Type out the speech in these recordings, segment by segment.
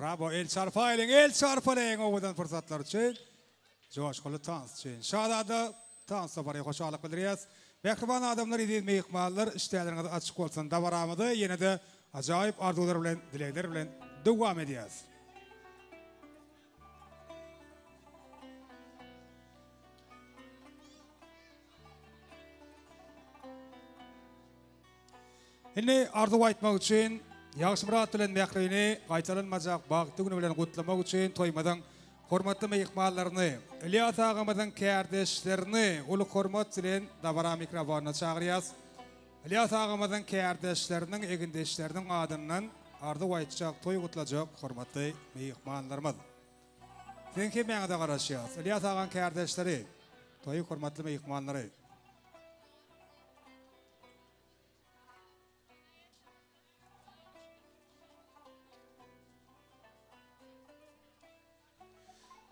Bravo el çarpaýlyň el çarpalyň owadan pursatlar üçin. Joşguly tans üçin. Şazada tans topary hoşallyk bildirýäs. Mähriban adamlar eziz myhmanlar işdäleriňiz açyk bolsun. Dabaramyzy ýene-de ajaýyp arzuwlar bilen dilegler bilen dowam edýäs. Indi arzuw aýtmak üçin Ýagşymyrat bilen Mährini gaýtalanmajak bagtly güni bilen gutlamak üçin toýumyzyň hormatly myhmanlaryny, Ylýas agamyzyň kärdeşlerini uly hormat bilen dabara mikrofonyna çagyrýas. Ylýas agamyzyň kärdeşleriniň, egindeşleriniň adyndan arzuw aýtjak, toý gutlajak hormatly myhmanlarymyz. Siziň hemmäňize garaşýas. Ylýas agaň kärdeşleri, toýuň hormatly myhmanlary.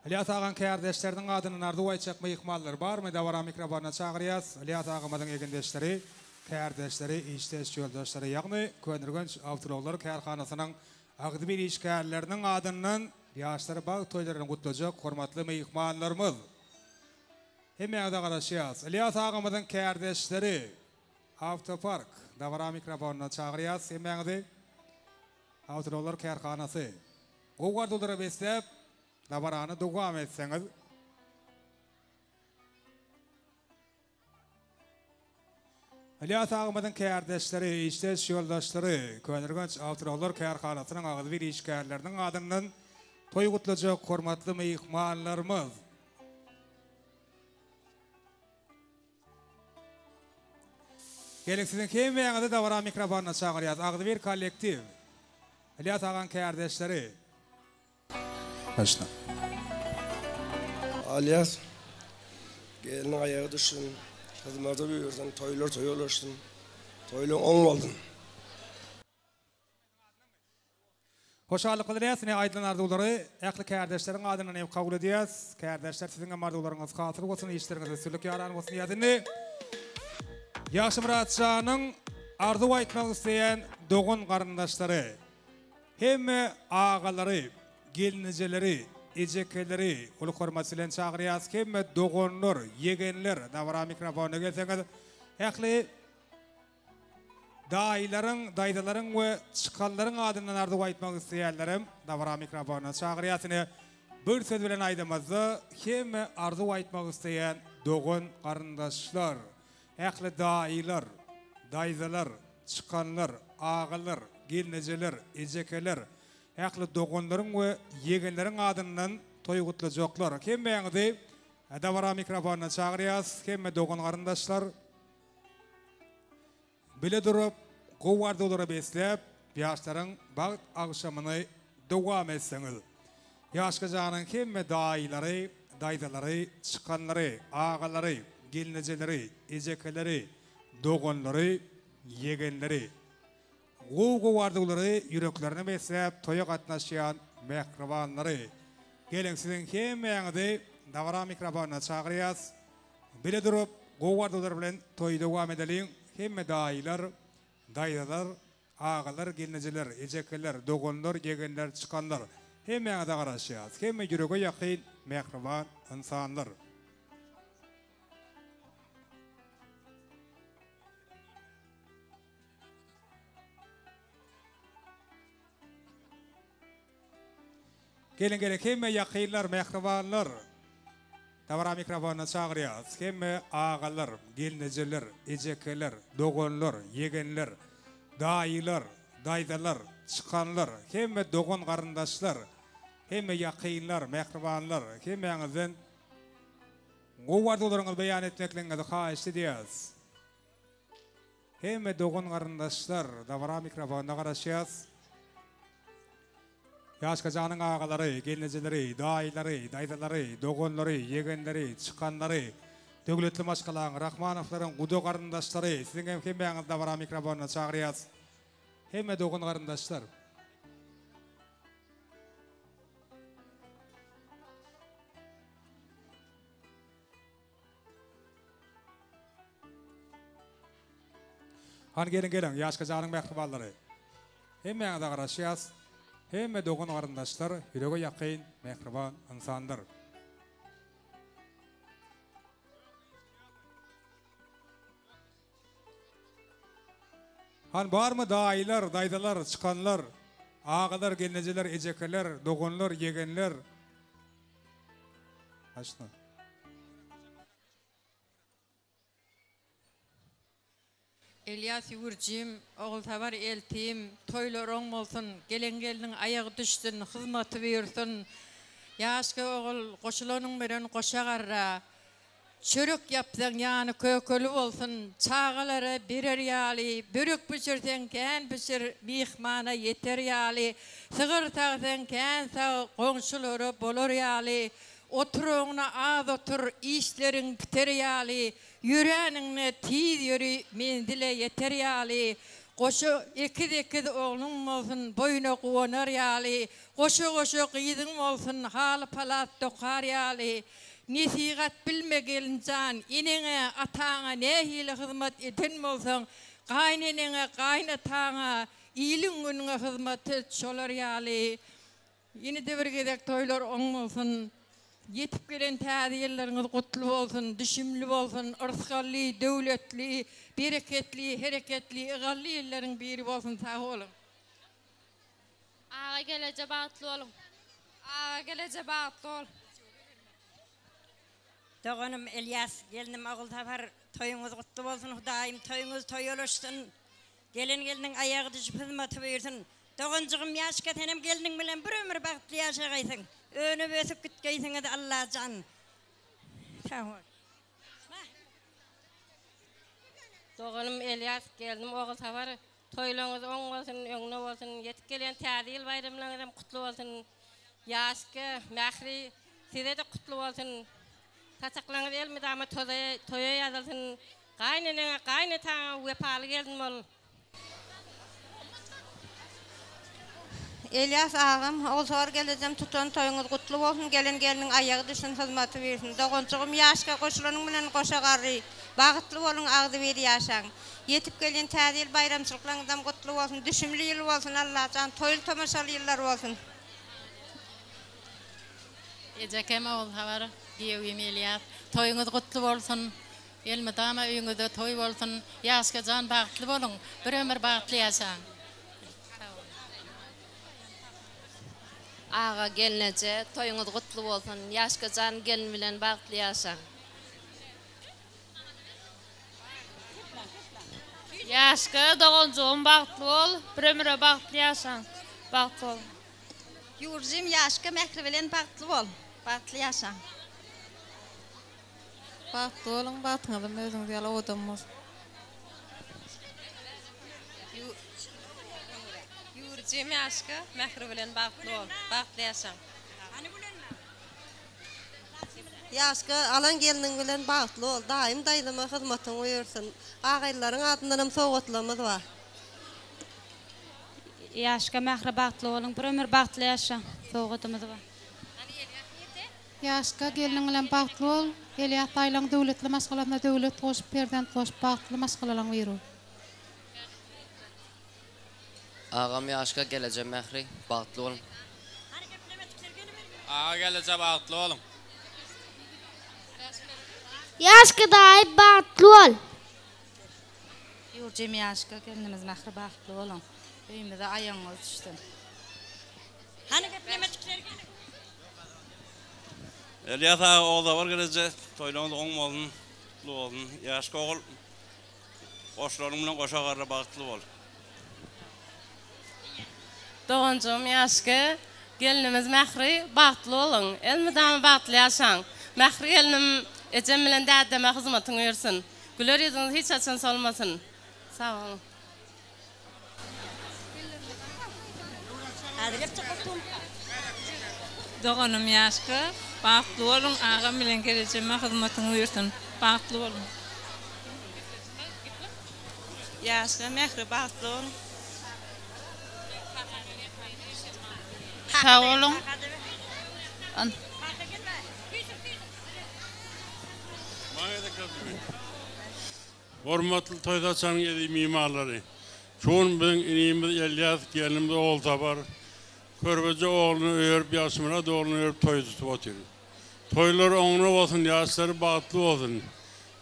Ylýas agaň kärdeşleriniň adyndan arzuw aýtjak myhmanlar barmy dabara mikrofonyna çagyrýas. Ylýas agamyzyň egindeşleri, kärdeşleri, işdeş ýoldaşlary ýagny Köneürgenç awtoulaglar kärhanasynyň agzybir işgärleriniň adyndan ýaşlary bagt toýlaryny gutlajak hormatly myhmanlarymyz. Hemmäňize garaşýas. Ylýas agamyzyň kärdeşleri Awtopark dabara mikrofonyna çagyrýas hemmäňizi. Awtoulaglar kärhanasy. Gowy arzuwlara besläp, dabarany dowam etseňiz. Ylýas agamyzyň kärdeşleri, işdeş ýoldaşlary, Köneürgenç awtoulaglar kärhanasynyň agzybir işgärleriniň adyndan toý gutlajak hormatly myhmanlarymyz! Geliň siziň hemmäňizi dabara mikrofonyna çagyrýas. Agzybir kollektiw. Ylýas agaň kärdeşleri. Başla. Alýas gelniň aýagy düşsün, hyzmata buýursyn, toýlar toýa ulaşsyn, toýlaň oň bolsun. Hoşallyk bildirýäs ine aýdylan arzuwlary ähli kärdeşleriň adyndan hem kabul edýäs. Kärdeşler siziň hem arzuwlaryňyz hasyl bolsun, işleriňizde üstünlik ýaran bolsun diýýäs. Indi Ýagşymyratjanyň arzuw aýtmak isleýän dogan garyndaşlary, hemme agalary, gelnejeleri, ejekeleri uly hormat bilen çagyrýas. Hemme doganlar, ýegenler dabara mikrofona gelseňiz ähli Daýylaryň, daýzalaryň we çykanlaryň adyndan arzuw aýtmak isleýänlerem dabara mikrofonyna çagyrýas. Ine, bir söz bilen aýdamyzda, hemme arzuw aýtmak isleýän dogan-garyndaşlar, ähli daýylar, daýzalar, çykanlar, agalar, gelnejeler, ejekeler, ähli doganlaryň we ýegenleriň adyndan toý gutlajaklar, hemmäňizi dabara mikrofonyna çagyrýas. Hemme dogan-garyndaşlar. Bile durup, gowy arzuwlara besläp, ýaşlaryň bagt agşamyny dowam etseňiz. Ýaşkajanyň hemme daýylary, daýzalary, çykanlary, agalary, gelnejeleri, ejekeleri, doganlary, ýegenleri. Gowy-gowy arzuwlary ýüreklerine besläp toýa gatnaşýan mähribanlary. Geliň siziň hemmäňizi dabara mikrofonyna çagyrýas. Bile durup gowy arzuwlar bilen toýy dowam edeliň. Hemme daýylar, daýzalar, agalar, gelnejeler, ejekeler, doganlar, ýegenler, çykanlar hemmäňize garaşýas. Hemme ýürege ýakyn mähriban ynsanlar. Geliň geliň hemme ýakynlar mähribanlar dabara mikrofonyna çagyrýas hemme agalar gelnejeler ejekeler doganlar ýegenler daýylar daýzalar çykanlar hemme dogan garyndaşlar hemme ýakynlar mähribanlar hemmäňizden gowy arzuwlaryňyzy beýan etmekligiňizi haýyşt edýäs. Hemme dogan garyndaşlar dabara mikrofonyna garaşýas. Ýaşkajanyň agalary, gelnejeleri, daýylary, daýzalary, doganlary, ýegenleri, çykanlary, döwletli maşgalaň, Rahmanowlaryň guda garyndaşlary, siziň hem hemmäňizi dabara mikrofonyna çagyrýas. Hemme dogan garyndaşlar. Hany geliň geliň Ýaşka janyň mähribanlary. Hemmäňize garaşýas. Hemme dogan garyndaşlar ýürege ýakyn mähriban ynsandyr. Hany barmy daýylar, daýzalar, çykanlar, agalar, gelnejeler, ejekeler, doganlar, ýegenler. Haçna. Elýas ýüwürjim, Ogulsabar eltim, toýlar oň bolsun, gelen gelniň aýagy düşsün, hyzmaty buýursyn. Ýaşka ogul, goşulanyň bilen goşa garra. Çörek ýapsaň ýany kökeli bolsun, çagalara berer ýaly, börek bişirseň kän bişir, myhmana ýeter ýaly, sygyr sagsaň kän sag, goňşulara bolar ýaly, oturyňda az otur, işleriň biter ýaly, ýöräniňde tiz ýöri, menzile ýeter ýaly, goşa ekiz-ekiz ogluň bolsun, boýuna guwanar ýaly, goşa-goşa gyzyň bolsun, haly-palas dokar ýaly, Nesihat bilme gelinjan, eneňe, ataňa nähili hyzmat eden bolsaň, gaýyneneňe, gaýynataňa, iliň-günüňe hyzmat et şolar ýaly. Ýene-de bir gezek toýlar oň bolsun. Ýetip gelen täze ýyllaryňyz gutly bolsun, düşümli bolsun, yrsgally, döwletli, bereketli, hereketli, ygally ýyllaryň biri bolsun sag boluň. Aga geleje bagtly boluň. Aga geleje bagtly bol. Doganym Elýas gelnim Ogulsapar toýuňyz gutly bolsun Hudaýym toýuňyz toýa ulaşsyn gelen gelniň aýagy düşüp hyzmaty buýursyn doganjygym Ýaşka senem gelniň bilen bir ömür bagtly ýaşagaýsyň önüp ösüp gitgeýsiňiz Allajan sag bol. Doganym Elýas gelnim Ogulsapar Toýlaryňyz oň bolsun, öňde bolsun, ýetip gelýän Täze ýyl baýramlaryňyzam gutly bolsun. Ýaşke, Mähri, size-de gutly bolsun. Saçaklaryňyz elmydama toýa ýazylsyn. Gaýyneneňe, gaýynataňa wepaly gelin bol. Elýas agam, Ogulsowar gelnejem tutan toýuňyz gutly bolsun, gelen gelniň aýagy düşsün, hyzmaty buýursyn. Doganjygym ýaşka goşulanyň bilen goşa garry. Bagtly boluň, agzybir ýaşaň. Ýetip gelýän täze ýyl baýramçylyklaryňyzam gutly bolsun, düşümli ýyl bolsun Allajan, toýly tomaşaly ýyllar bolsun. Ejekem Ogulhabar, giýewim Elýas, toýuňyz gutly bolsun! Elmydama öýüňizde toý bolsun! Ýaşka jan bagtly boluň, bir ömür bagtly ýaşaň! Sag boluň. Aga gelneje toýuňyz gutly bolsun Ýaşka jan gelin bilen bagtly ýaşaň. Ýaşka doganjygym bagtly bol bir ömüre bagtly ýaşaň bagtly boluň. Ýurjym Ýaşka mähri bilen bagtly bol bagtly ýaşaň. Bagtly boluň bagtyňyzam özüňiz ýaly owadan bolsun. Ýurjym Ýaşka mähri bilen bagtly bol bagtly ýaşaň. Ýaşka alan gelniň bilen bagtly bol daýym daýzama hyzmatyň buýursyn. Agaýlylaryň adyndanam sowgatlarymyz bar. Ýaşka Mähri bagtly boluň bir ömür bagtly ýaşaň sowgadymyz bar. Ýaşka gelniň bilen bagtly bol Elýas daýylaň döwletli maşgalasyna döwlet goşup perzent goşup bagtly maşgalalaň biri bol. Agam Ýaşka geleje Mähri bagtly boluň. Aga geleje bagtly boluň. Ýaşka daýy bagtly bol. Ýurjym Ýaşka gelnimiz Mähri bagtly boluň. Öýümize aýagyňyz düşsün. Hany geplemejikler geliň. Elýas aga Ogulsapar geleje toýlaryňyz oň bolsun gutly bolsun Ýaşka ogul Goşlaryň bilen goşa garra bagtly bol. Doganjygym Ýaşke, gelnimiz Mähri bagtly boluň. Elmydama bagtly ýaşaň. Mähri gelnim ejem bilen dädeme hyzmatyň buýursyn. Güler ýüzüňiz hiç haçan solmasyn. Sag boluň. Doganym Ýaşka, bagtly boluň, agam bilen gelejeme hyzmatyň buýursyn. Bagtly boluň. Ýaşka, Mähri bagtly boluň. Sag boluň. Hormatly toý saçagynyň eziz myhmanlary! Şu gün biziň inimiz Elýas, gelnimiz Ogulsapar körpeje ogluny öýerip, Ýagşymyrat ogluny öýerip toý tutup otyr. Toýlary oňuna bolsun, ýaşlary bagtly bolsun.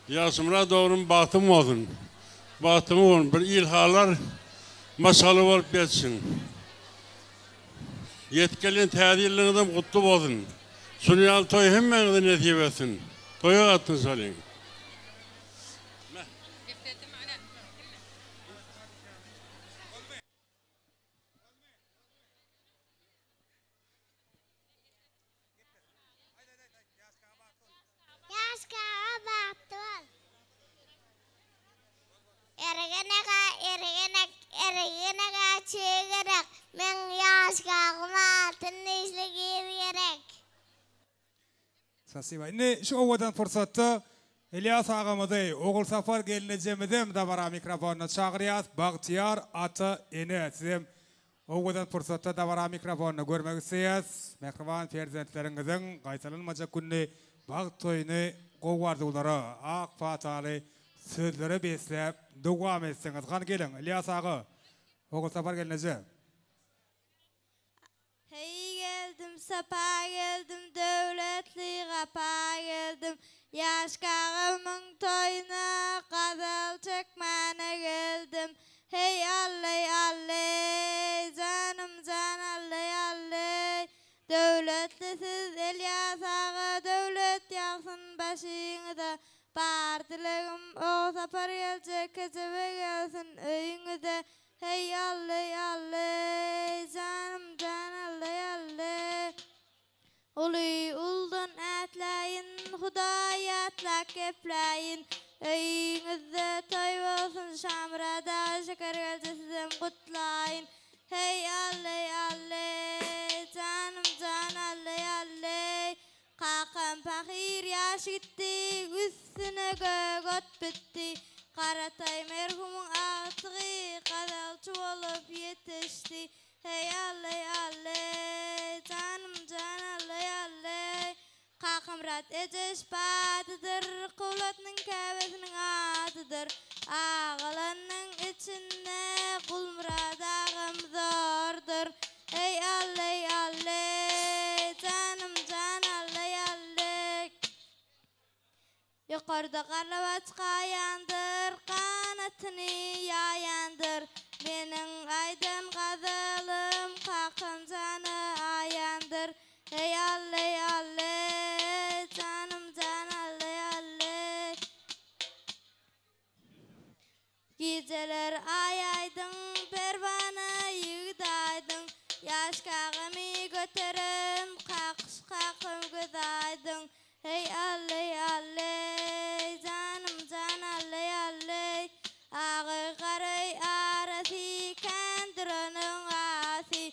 Ýagşymyrat oglum bagtyň bolsun. Bagtyňy bolsun, bir ilhalar maşgala bolup ýetişiň. Ýetip gelýän täze ýylyňyzam gutly bolsun. Şuny ýaly toý hemmäňize nesip etsin. Toýa gatnaşalyň. Ýaşkaga bagtly bol. Ergenege ergenek ergenege çüý gerek meň ýaşkagyma altyn dişli gyz gerek. Spasiba. Indi şu owadan pursatda Elýas agamyzy, Ogulsapar gelnejemizem dabara mikrofonyna çagyrýas. Bagtyýar ata ene sizem owadan pursatda dabara mikrofonyna görmek isleýäs. Mähriban perzentleriňiziň gaýtalanmajak gününi, bagt toýuny gowy arzuwlara, ak pataly sözlere besläp dowam etseňiz. Hany geliň, Elýas aga, Ogulsapar gelneje. Heý geldim sapa geldim döwletli gapa geldim Ýaşkagymyň toýuna gazal çekmäne geldim Heý alleý alleý janym jan alleý alleý Döwletli siz Elýas aga döwlet ýagsyn başyňyza Bar dilegim Ogsapar geljek kejebe gelsin öýüňize Heý alleý alleý janym jan alleý alleý Uly uldan ätläýin Hudaý ýatlap gepläýin Öýüňizde toý bolsun Şamyrat aga Şeker gelje sizem gutlaýyn Heý alleý alleý janym jan alleý alleý Kakam pahyr ýaş gitdi, üstüne gök ot bitdi. Garataý merhumyň agtygy gazalçy bolup ýetişdi. Heý alleý alleý, janym jan alleý alleý. Kakamyrat ejeş badydyr, Kuwlatnyň käbesiniň adydyr. Agalanyň içinde Gulmyrat agam zordur. Eý alleý alleý janym jan alleý alleý Ýokarda garlawaç gaýandyr ganatyny ýaýandyr Meniň aýdan gazalym kakam jana aýandyr Eý alleý alleý janym jan alleý alleý Gijeler aý aýdyň, perwana ýigit aýdyň, Ýaş kagamy göteren kakyş kakam göz aýdyň. Heý alleý alleý, janym jan alleý alleý, Agy garay arasy kändir onuň asy,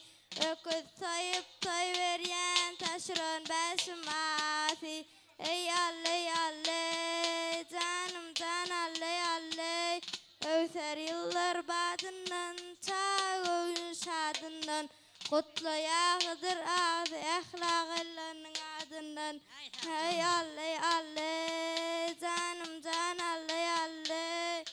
Öküz soýup toý berýän taşyran bäşim asy. Eý alleý alleý janym jan alleý alleý Öwser ýyllar badyndan çag göwün şadyndan Gutlaýar Hydyr agzy ähli agaýlarynyň adyndan Eý alleý alleý janym jan alleý alleý.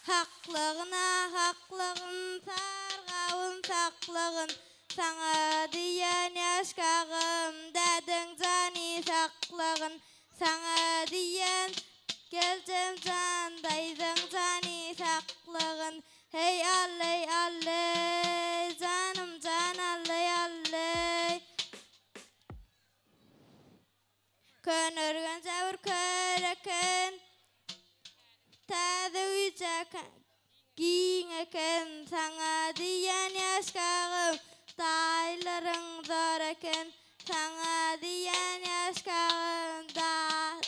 Haklygyna haklygyn sargawyn saklagyn Saňa diýen ýaşkagym dädeň jany saklagyn Saňa diýen geljem jan daýzaň jany saklagyn Heý alleý alleý janym jan alleý alleý. Könergenje bir köl eken, Täze güýje giň eken, Saňa diýýän ýaşkagym, Daýylaryň zor eken, Saňa diýýän ýaşkagym,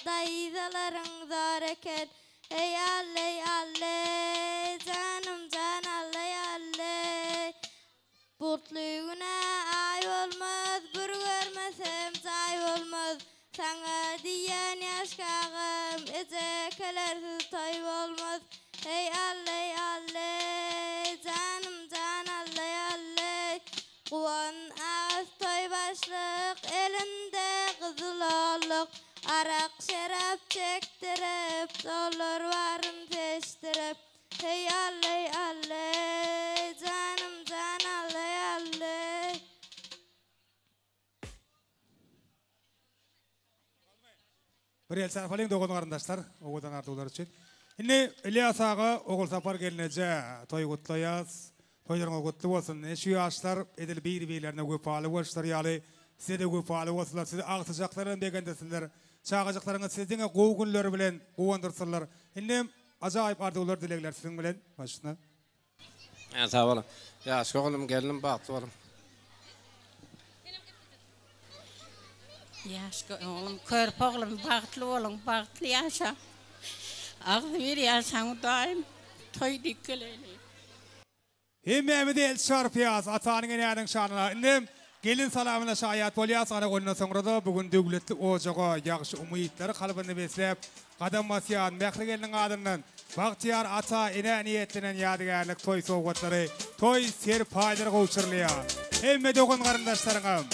Daýzalaryň zor eken. Eý alleý alleý, janym jan. Bir el çarpalyň dogan garyndaşlar owadan arzuwlar üçin. Indi Ylýas aga Ogulsapar gelneje toý gutlaýas. Toýlaryňyz gutly bolsun. Şu ýaşlar edil bir birlerine wepaly boluşlary ýaly size-de wepaly bolsunlar. Sizi agtyjaklar bilen begendirsinler. Çagajyklaryňyz sizi diňe gowy günleri bilen guwandyrsynlar. Indem ajaýyp arzuwlar dilegler siziň bilen. Başyna. Hä sag boluň. Ýaşka oglum gelnim bagtly boluň. Ýaşka oglum körpe oglum bagtly boluň bagtly ýaşaň agzybir ýaşaň hudaýym toý diýip geleýli. Hemmämiz el çarpýas atanyň enäniň şanyna indem gelin salamyna şaýat bolýas ana ondan soňrada bu gün döwletli ojaga ýagşy umytlary kalbynda besläp Gadam basýan Mähri gelniň adyndan bagtyýar ata, enä niýetlenen ýadygärlik toý sowgatlary, toý serpaýlary gowşurylýar. Hemme dogan-garyndaşlaryňam,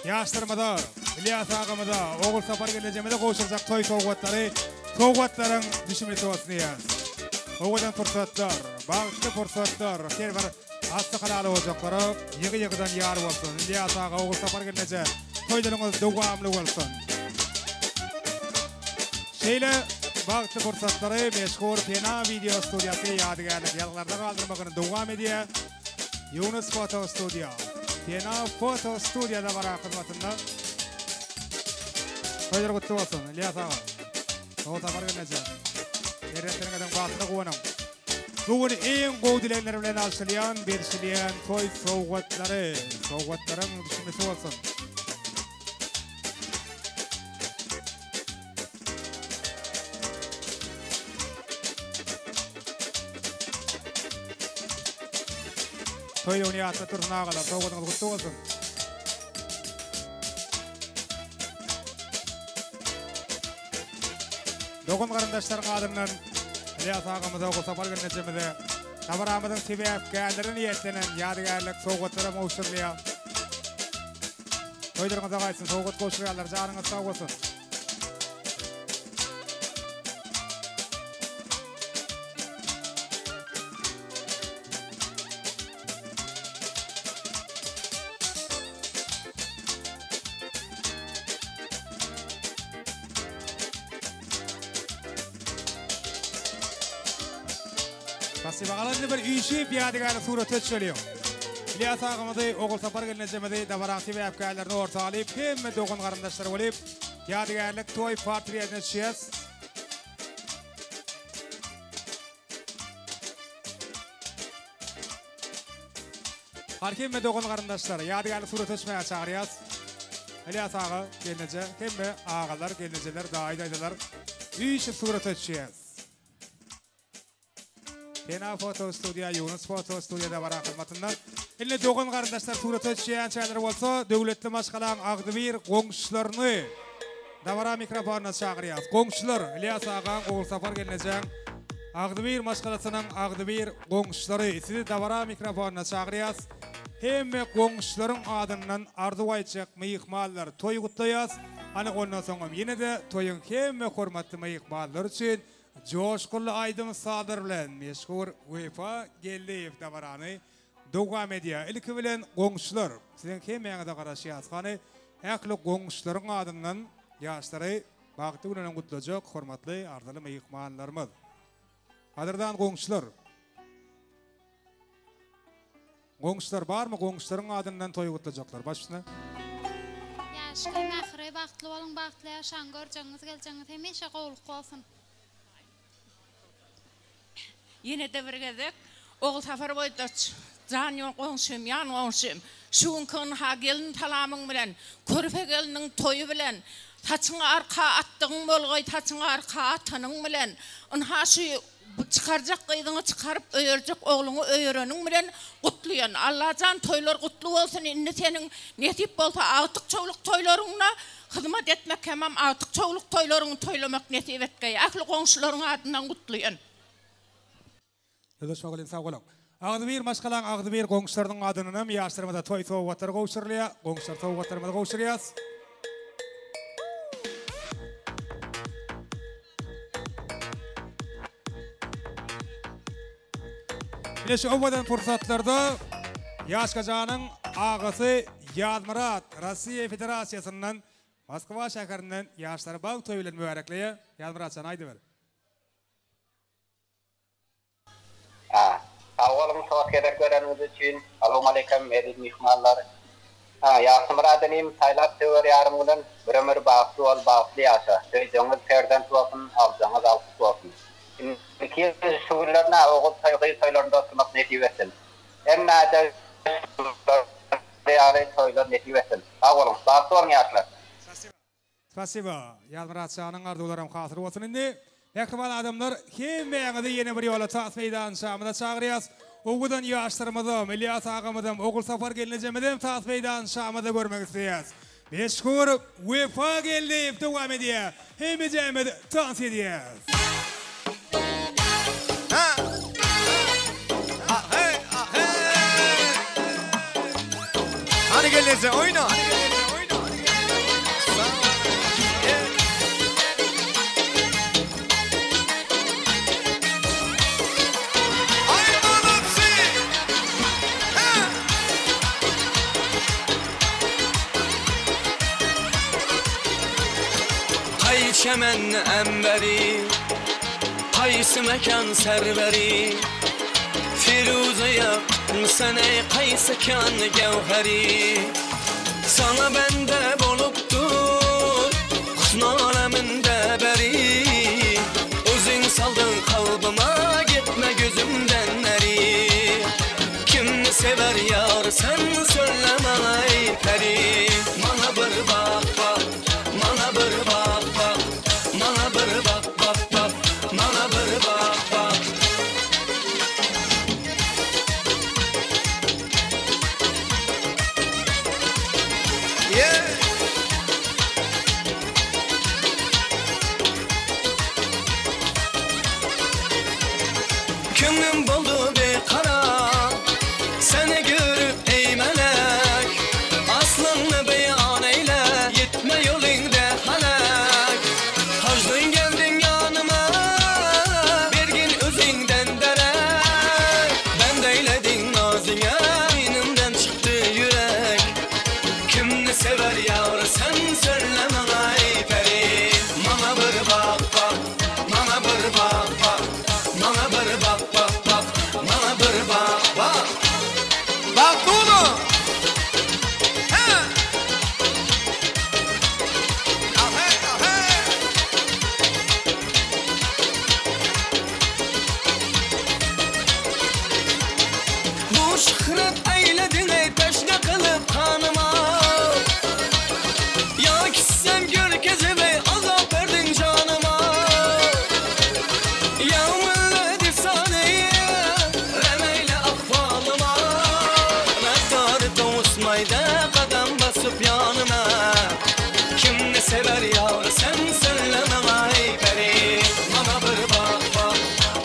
ýaşlarymyza, Ylýas agamyza, Ogulsapar gelnejemize gowşurjak toý sowgatlary sowgatlaryň düşümlisi bolsun diýýäris. Owadan pursatlar, bagtly pursatlar her bir Asly halal ojaklara ýygy-ýygydan ýar bolsun. Ylýas aga, Ogulsapar gelneje, toýlaryňyz dowamly bolsun. Şeýle bagtly pursatlary meşhur Pena wideo studiýasy ýadygärlik ýazgylarda galdyrmagyny dowam edýär. Ýunus foto studiýa. Pena foto studiýa dabara hyzmatynda. Toýlar gutly bolsun, Ylýas aga. Ogulsapar gelneje. Perzentleriňiziň bagtyna guwanyň. Bu gün iň gowy dilegler bilen alşylýan, berşilýän toý sowgatlary, sowgatlaryň düşümlisi bolsun. Toý ýygyny ýatda dursun agalar, sowgadyňyz gutly bolsun. Dogan garyndaşlaryň adyndan Ylýas agamyza, Ogulsapar gelnejemize dabaramyzyň sebäpkärlerine niýetlenen ýadygärlik sowgatlaram gowşurylýar. Toýlaryňyza gaýtsyn, sowgat gowşurýanlar janyňyz sag bolsun. Spasiba. Galan indi bir üýşüp ýadygärlik surata düşeliň. Ylýas agamyzy, Ogulsapar gelnejemizi dabaraň sebäpkärlerini orta alyp, hemme dogan-garyndaşlar bolup, ýadygärlik toý portretine düşýäs. Hany hemme dogan garyndaşlar ýadygärlik surata düşmäge çagyrýas. Ylýas aga, gelneje, hemme agalar, gelnejeler, daýy daýzalar üýşüp surata düşýäs. Pena foto studiýa, Ýunus foto studiýa dabara hyzmatynda. Indi dogan garyndaşlar surata düşýänçäler bolsa döwletli maşgalaň agzybir goňşularyny dabara mikrofonyna çagyrýas. Goňşular, Ylýas agaň, Ogulsapar gelnejeň agzybir maşgalasynyň agzybir Goňşulary sizi dabara mikrofonyna çagyrýas. Hemme goňşularyň adyndan arzuw aýtjak myhmanlar toý gutlaýas. Ana ondan soňam ýene-de toýuň hemme hormatly myhmanlary üçin joşgunly aýdym-sazlar bilen meşhur Wepa Geldiýew dabarany dowam edýär. Ilki bilen goňşular siziň hemmäňize garaşýas. Hany ähli goňşularyň adyndan ýaşlary bagtly gününden gutlajak hormatly arzyly myhmanlarymyz. Gadyrdan goňşular. Goňşular barmy goňşularyň adyndan toý gutlajaklar baş üstüne. Ýaşka Mähri bagtly boluň bagtly ýaşaň görjegiňiz geljegiňiz hemişe gowluk bolsun. Ýene-de bir gezek Ogulsapar boýdaç jan goňşym, ýan goňşym, şu günki ynha gelin salamyň bilen, körpe gelniň toýy bilen, saçyňy arka atdygyň bolgaý, saçyňy arka atanyň bilen, ynha şu çykarjak gyzyňy çykaryp, öýerjek ogluňy öýereniň bilen gutlaýan. Allajan toýlar gutly bolsun, indi seniň nesip bolsa agtyk-çowluk toýlaryňda hyzmat etmek hemem agtyk-çowluk toýlaryňy toýlamak nesip etgeý. Ähli goňşularyň adyndan gutlaýan. Ýoldaş mugallym sag boluň. Agzybir maşgalaň agzybir goňşularynyň adyndanam ýaşlarymyza toý sowgatlary gowşurylýar. Goňşular sowgatlarymyzy gowşurýas. Ine şu owadan pursatlarda Ýaşkajanyň agasy Ýazmyrat Russiýa Federasiýasyndan. Moskwa şäherinden ýaşlary bagt toýy bilen mübärekleýär. Ýazmyrat jan aýdyber. Ha, sag boluň sos gezek bereniňiz üçin. Salowmaleýkem eziz myhmanlar. Ha, Ýagşymyrat inim saýlap söwer ýaryň bilen bir ömür bagtly bol, bagtly ýaşa. Söýjegiňiz perzent bolsun, aljagyňyz alkyş bolsun. Indiki ýyl şu günler nä ogul toý, gyz toýlarynda oturmak nesip etsin. Hemmäde şular ýaly toýlar nesip etsin. Sag boluň, bagtly boluň ýaşlar. Spasiba. Ýazmyrat janyň arzuwlaram hasyl bolsun indi. Mähriban adamlar hemmäňizi ýene bir ýola tans meýdançamyza çagyrýas. Owadan ýaşlarymyzam, Ilýas agamyzam, Ogulsapar gelnejemizem tans meýdançamyzda görmek isleýäs. Meşhur Wepa Geldiýew dowam edýär. Hemmejämiz tans edýäs. Hany gelneje oýna. Kaý çemen emberi, Kaýsy mekan serweri, Firuze ýakyn sene kaýsy kan gewheri. Saňa bende bolupdyr, husn aleminde beri. Özüň saldyň kalbyma gitme gözümden neri. Kimni sewer ýar sen sölle maňa eý peri. Maňa bir bak bak, maňa bir bak bak, maňa bir bak bak bak, maňa bir bak bak. Köňlüm boldy bikarar, Seni görüp eý melek, Aslyňny beýan eýle, Ýetme ýolyňda hälek. Haždan geldiň ýanyma, Bergin özüňden derek. Bend eýlediň nazyňa, Inimden çykdy ýürek. Kimni sewer ýar sen sölle maňa eý peri. Maňa bir bak bak, maňa bir bak bak, Maňa bir bak bak bak, maňa bir bak bak. Bagtly boluň! Hä! Ahey, ahey! Bu şyhrat eýlediň eý teşne kylyp ganyma. Ýa gitsem görkezip eý azap berdiň janyma. Ýa millet efsane rem eýle ahwalyma. Raftar towusmaýda gadam basyp ýanyma. Kimni sewer ýar sen sölle maňa eý peri. Maňa bir bak bak,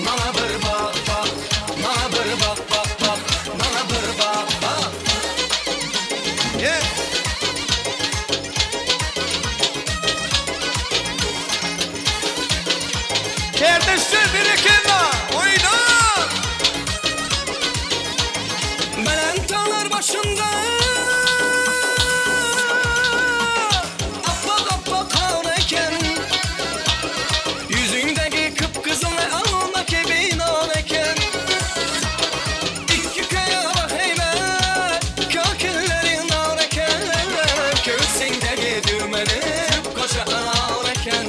maňa bir bak bak, maňa bir bak bak bak, maňa bir bak bak. Kärdeşler berekella! Oýna! Belent daglar başynda Appak-appak gar eken. Ýüzüňdäki kyp-gyzyl alma kibi nar eken. Ikki köýe heýbet, kökülleri nar eken. Köwsüňdäki düwmeli goşa anar eken.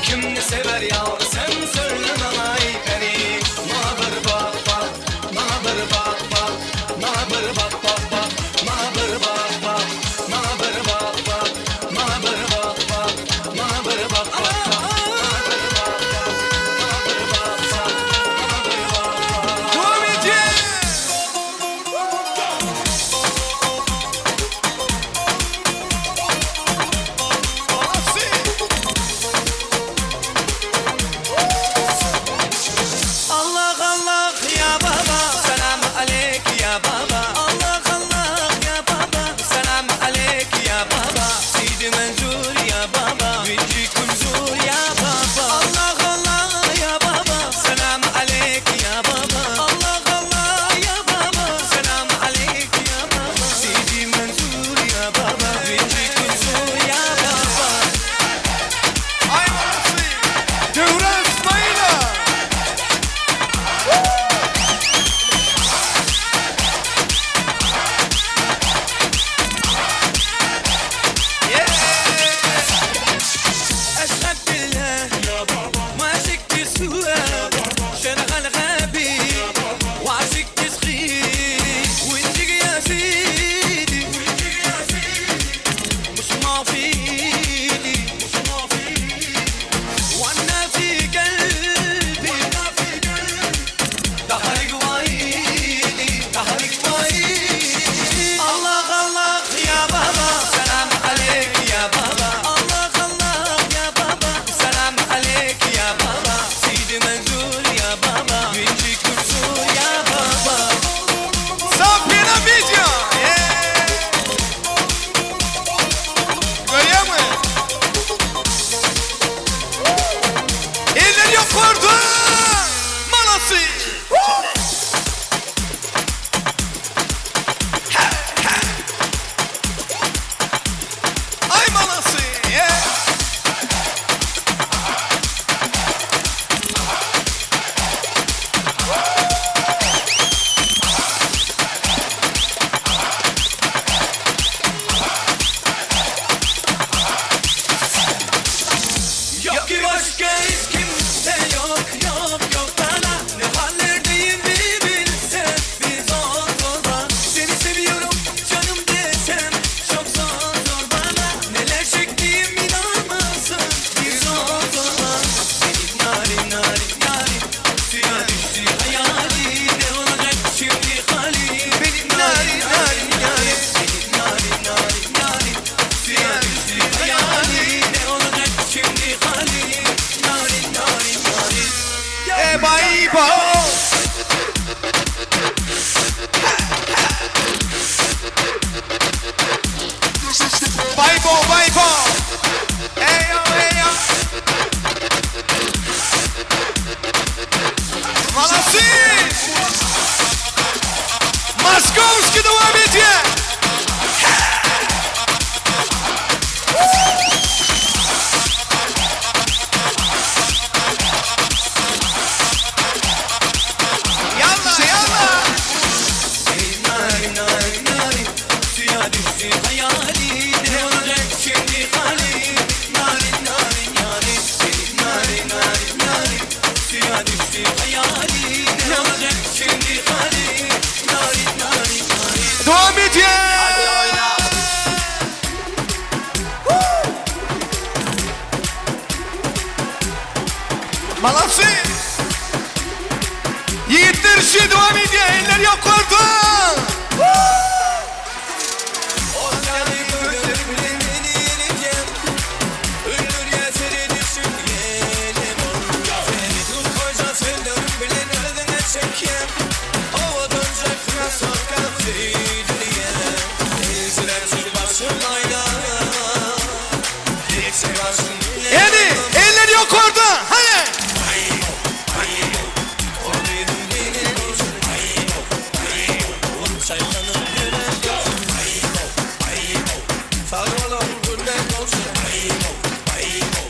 Kimni sewer ýar sen söyle maňa eý peri. Maňa bir bak bak, maňa bir bak bak, maňa bir bak bak bak, maňa bir bak bak, maňa bir bak bak, maňa bir bak bak, maňa bir bak bak bak, maňa bir bak bak, maňa bir bak bak, maňa bir bak bak. Dowam edýäs! Allah Allah ya baba selam aleyk.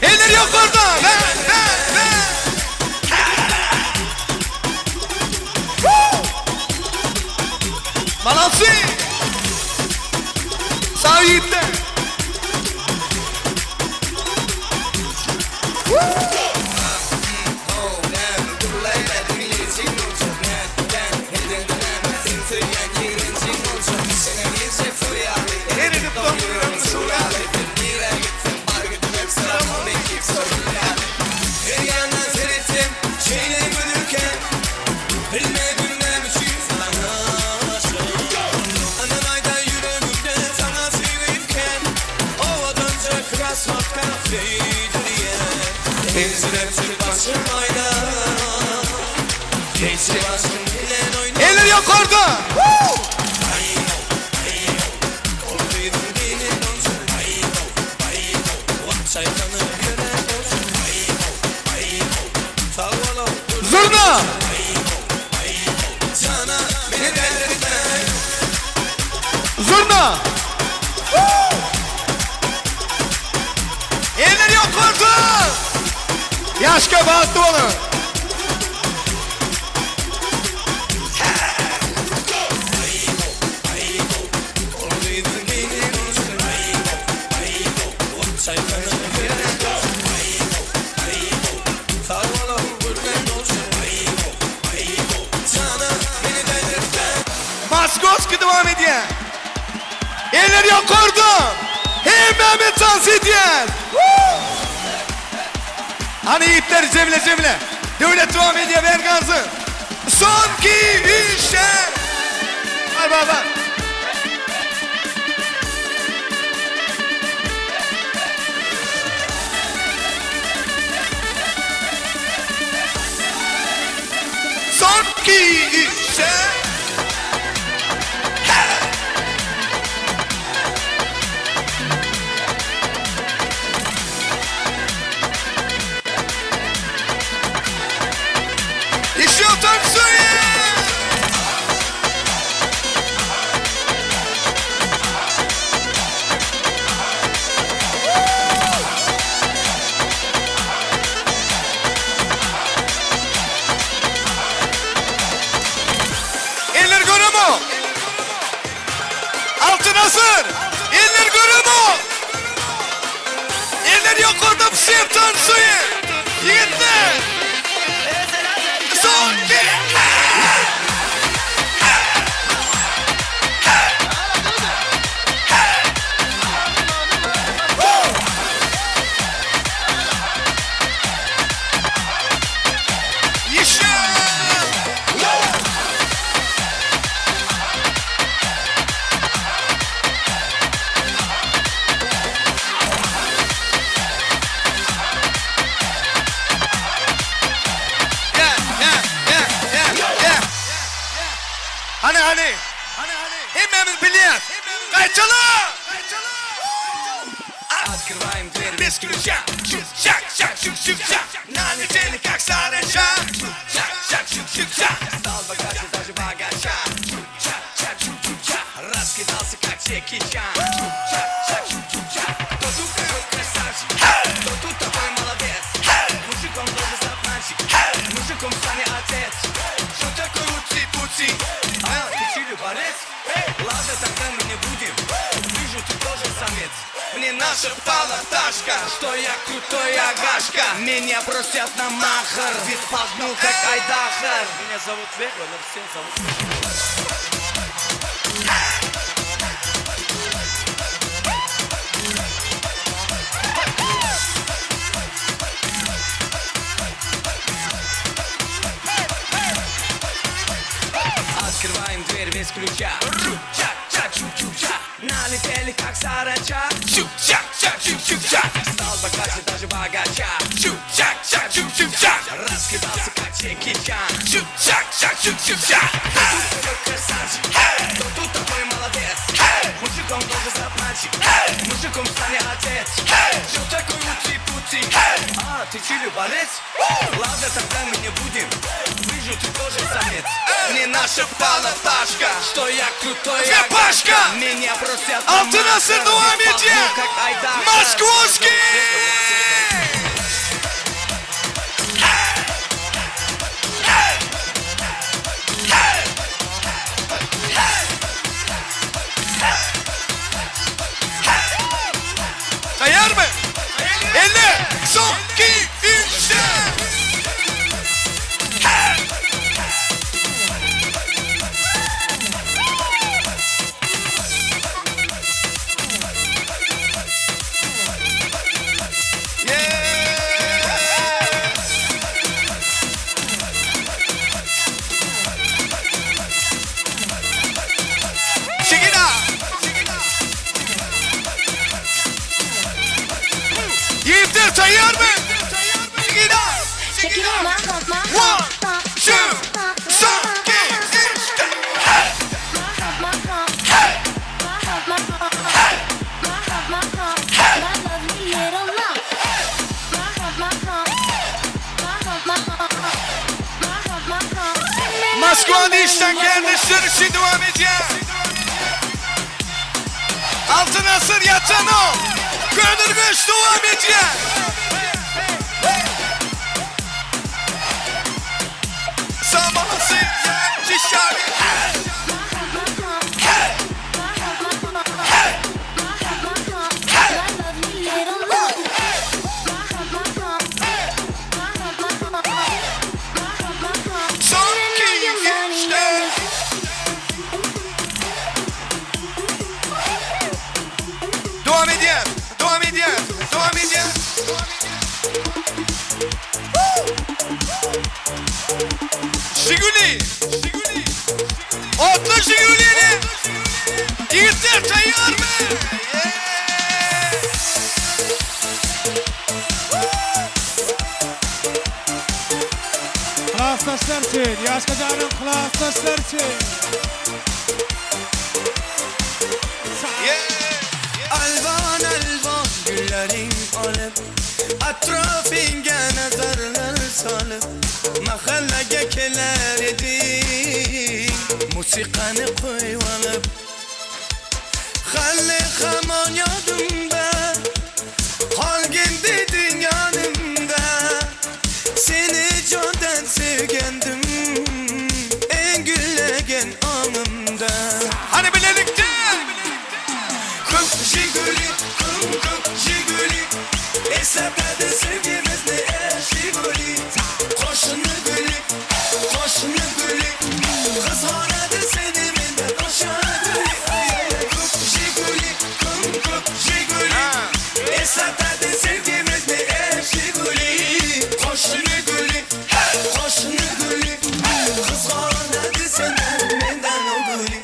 Eller ýokarda. Be, be, be. Молодцы! Sag ýigitler. Eller ýokarda. Zurna! Zurna! Eller ýokarda! Ýaşka bagtly boluň! Moskowski dowam edýär. Eller ýokarda! Hemmämiz tans edýäs! Hany ýigitler jemle jemle. Döwlet dowam edýär Bergazy. Soňky işe. Bar bar bar. Soňky işe. Еще танцуем! Eller göremo! Altyn asyr! Eller göremo! Eller ýokarda pişir tansuýy! Ýigitler! Son ki! Hany hany. Hemmämiz bilýäs. Gaýtala! Открываем дверь без ключа. Чук, чак, чук, чук, чак. Налетели как саранча. Чук, чак, чак, чук, чук, чак. Стал богаче даже богача. Чук, чак, чак, чук, чук, чак. Раскидался как Джеки Чан. Чук, чак, чак, чук, чук, чак. Кто тут такой красавчик? Кто тут такой молодец? Мужиком должен стать мальчик. Мужиком стань отец. Что такое ути-пути? А, ты чили борец? Ладно, тогда мы не будем. Вижу, ты тоже самец. Мне нашептала пташка, что я крутой агашка. Меня просят на махар, вид погнул как айдахар. Меня зовут Вега, но все зовут. Открываем дверь без ключа. Чук, чак, чак, чук, чук, чак. Налетели как саранча. Чук, чак, чак, чук, чук, чак. Стал богаче даже богача. Чук, чак, чак, чук, чук, чак. Раскидался как Джеки Чан. Чук, чак, чак, чук, чук, чак. Кто тут такой красавчик? Кто тут такой молодец? Мужиком должен стать мальчик. Мужиком стань отец. Что такое ути-пути? А, ты чили борец? Ладно, тогда мы не будем. Вижу, ты тоже самец. Не нашептала пташка, Что я крутой Пашка! Меня просят Altın asır devam ediyor. Moskvoski! Tayar mı? 50, son, 2, 3, Şigina! Yiğitler tayar mı? Şigina! One, two, son, iki, üç, dört. Hey! Hey! Moskva'da işten kardeşler için devam ediyor. Altın asır yatan o. Gönül devam ediyor. Sabahsı şişari. Son iki, üç, dört. Devam ediyor. Devam ediyor. Devam ediyor. Şiguli. Şiguli. Otlu Şiguli'ni. Yiğitler tayar mı? Klasdaşlar için, Yaşka canım klasdaşlar için. Alvan alvan güllaring olib Atrofingga nazarlar solib Mahallaga kelar eding Musiqani qo'yib olib Hali hamon yodimda Qolgin deding yonimda Seni jondan sevgandim Eng gullagan ongimda Hani birlikte Ko'k Jiguli, ko'k ko'k Jiguli Eslatadi sevgimizni ey Jiguli Qo'shini guli, qo'shini guli Qizg'onadi seni mendan o'sha guli Ay ay ay ko'k Jiguli, ko'k ko'k Jiguli Eslatadi sevgimizni ey Jiguli Qo'shini guli, qo'shini guli Qizg'onadi seni mendan o guli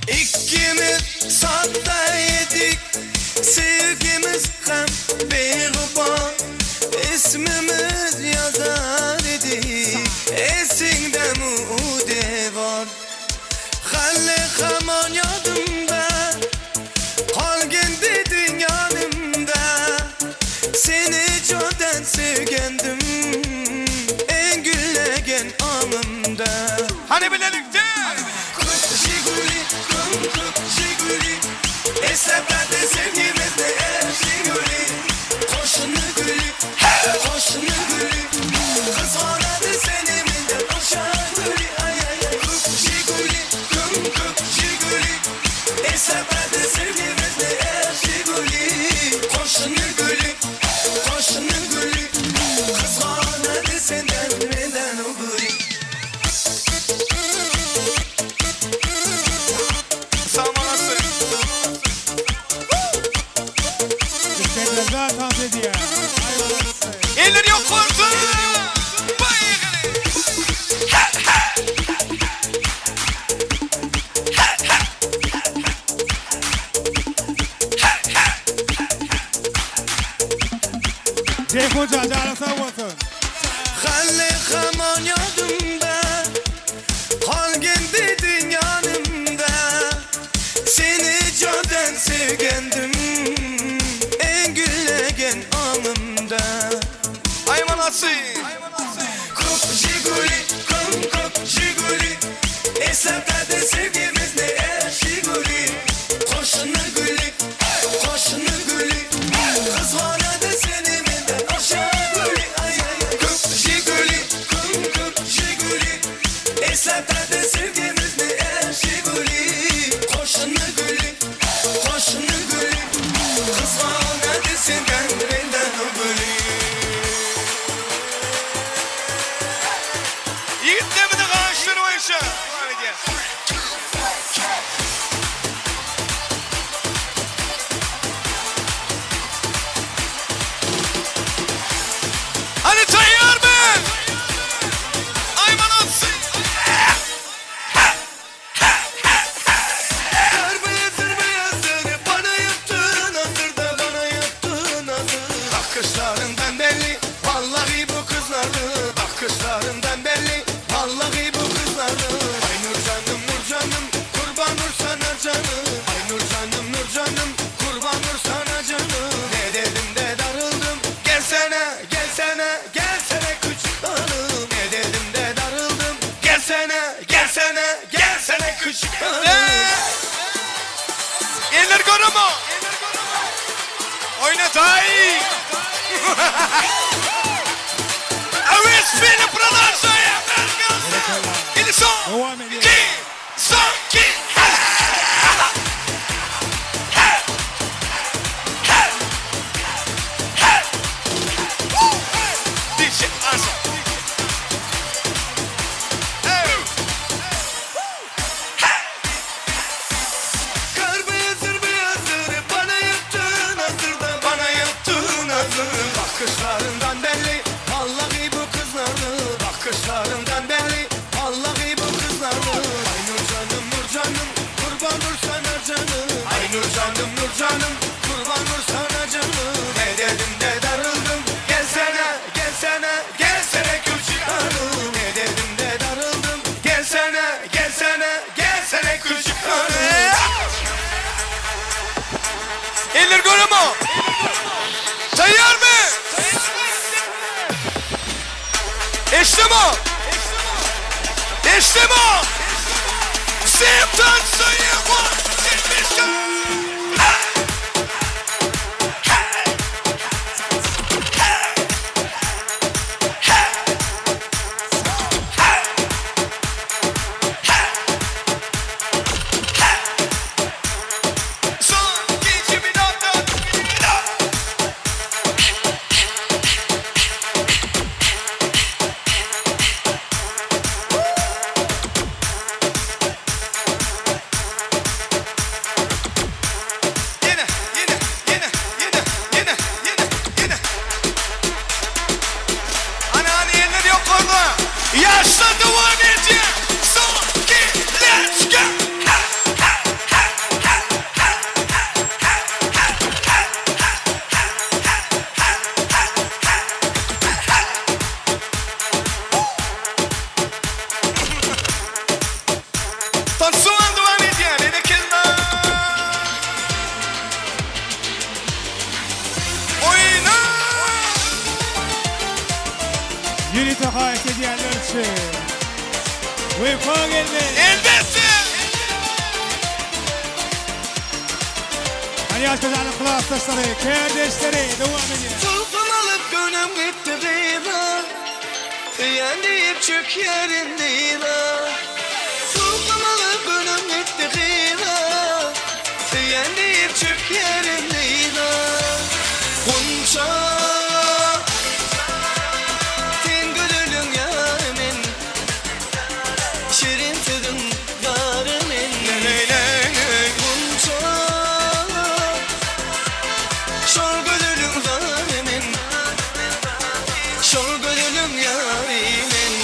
Ikkimiz sodda edik Sevgimiz ham beg'ubor Ismimiz yozar edik Esingdami u devor Hali hamon yodimda Qolgin deding yonimda Seni jondan sevgandim Eng gullagan ongimda Hani birlikte Ko'k Jiguli, ko'k ko'k Jiguli Eslatadi sevgimizni ey Jiguli Qo'shini guli, qo'shini guli Qizg'onadi seni mendan o'sha guli Ay ay ay ko'k Jiguli, ko'k ko'k Jiguli Eslatadi sevgimizni ey Jiguli Qo'shini guli, qo'shini guli Qizg'onadi sendan mendan u guli İstediğinizden dans ediyor. Eller yok korktu. Ceyhun Can, canı sağ olsun. Hali hamon yodimda Qolgin deding Sen sevgendim En güllegen aňymda Ay molodцы! Köp Jiguli, köp köp Jiguli Eslatadi sevgimizni er Jiguli Qoşunu gülü, qoşunu gülü Kızganadı seni menden aşağı gülü Ay ay ay Köp Jiguli, köp köp Jiguli Eslatadi sevgimizni er Jiguli Qoşunu gülü, qoşunu gülü Kızganadı senden menden gülü Ýigitlerimizi gaşlar boýunça dowam edýär. Hany taýýarmy? Aý molodцы! Kar beyazdır beyazdır bana yaptığın hazır da bana yaptığın hazır Bakışlarından belli vallahi bu kızlardı Bakışlarından belli vallahi bu kızlardı Ay nur canım nur canım kurban nur sana canım Ay nur canım nur canım kurban nur sana canım Ne dedim de darıldım gelsene gelsene gelsene küçük hanım Ne dedim de darıldım gelsene gelsene gelsene küçük hanım Eller görümo? Oýna taý! Awez film продолжая! Ili son, iki, son, iki. DJ Asa. Kar beyazdır beyazdır bana yaptığın hazır da bana yaptığın hazır Bakışlarından belli vallahi bu kızlardı Bakışlarından belli vallahi bu kızlardı Ay nur canım nur canım kurban nur sana canım Ay nur canım nur canım kurban nur sana canım Ne dedim de darıldım gelsene gelsene gelsene küçük hanım Ne dedim de darıldım gelsene gelsene gelsene küçük hanım Eller görümo? Taýýarmy? Eşdimo? Eşdimo? Всем танцуем! Son, iki, bir, dört, Yine, yine, yine, yine, yine, yine, yine. Ana ana eller yok orada. Yaşla devam edin. Son, iki, let's go. Ha, ha, ha, ha, ha, ha, ha, ha, ha, ha, ha, ha, ha, ha, ha, ha. Tansuan devam edýär. Berekella. Oýna! Ýörite haýyş edýänler üçin. Wepa geldi. Elbetde. Hany ýaşkaşanyň klasdaşlary, kärdeşleri dowam edýär. Sultan alıp gönüm gitti gıyla Söyen deyip çök yerim değil ha Sultan alıp gönüm gitti gıyla Söyen deyip çök yerim değil ha Gonca Sen gülülün yarımın Şirin sözün yarımın Gonca Şol gönülüm zalimin Şol gönülüm yarimin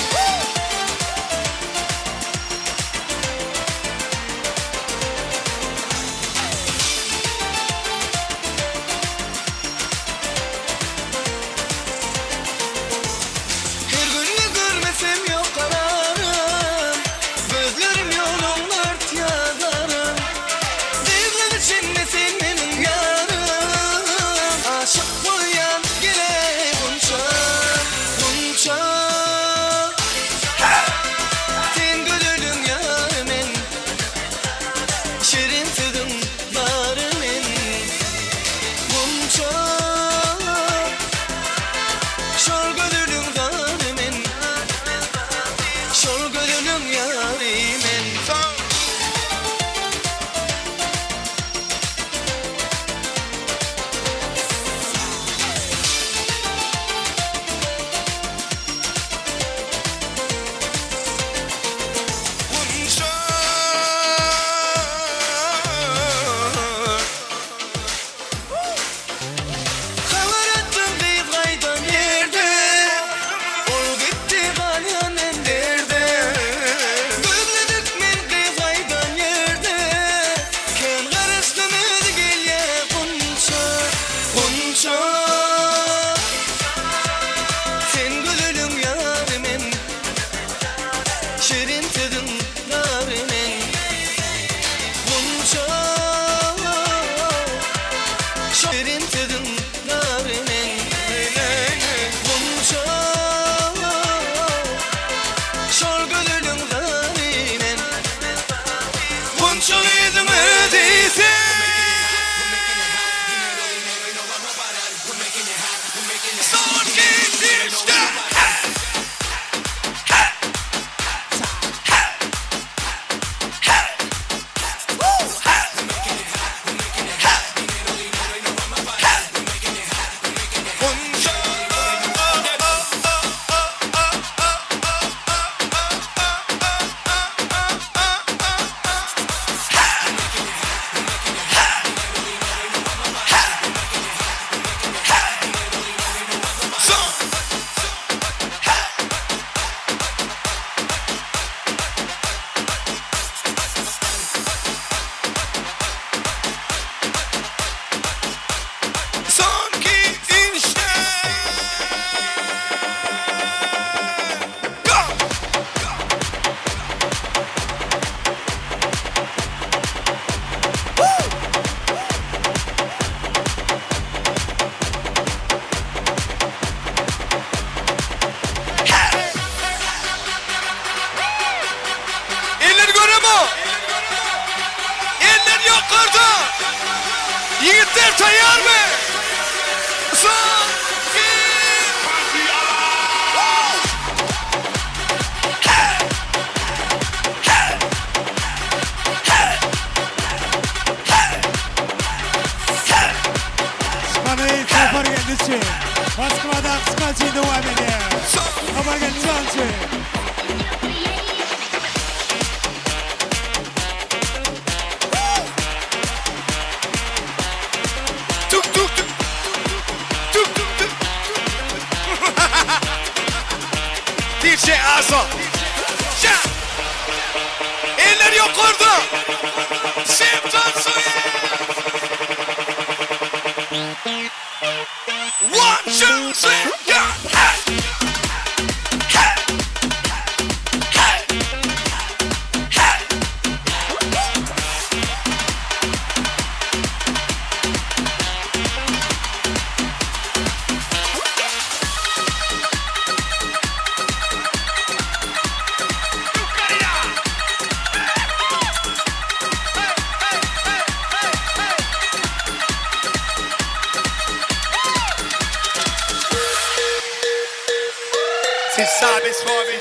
ýokarda. Ýigitler taýýarmy? Son, iki. Çykany Sapar geldi üçin. Moskwada çykan üçin dowam edýär. Sapar geldi çykan üçin. Tuk tuk tuk. Tuk tuk tuk. DJ Azo. Şa. Eller ýokarda. Şeptan suýa. One, two, three, go. Hey. Hey. Hey. Hey. Se sabe, sobe,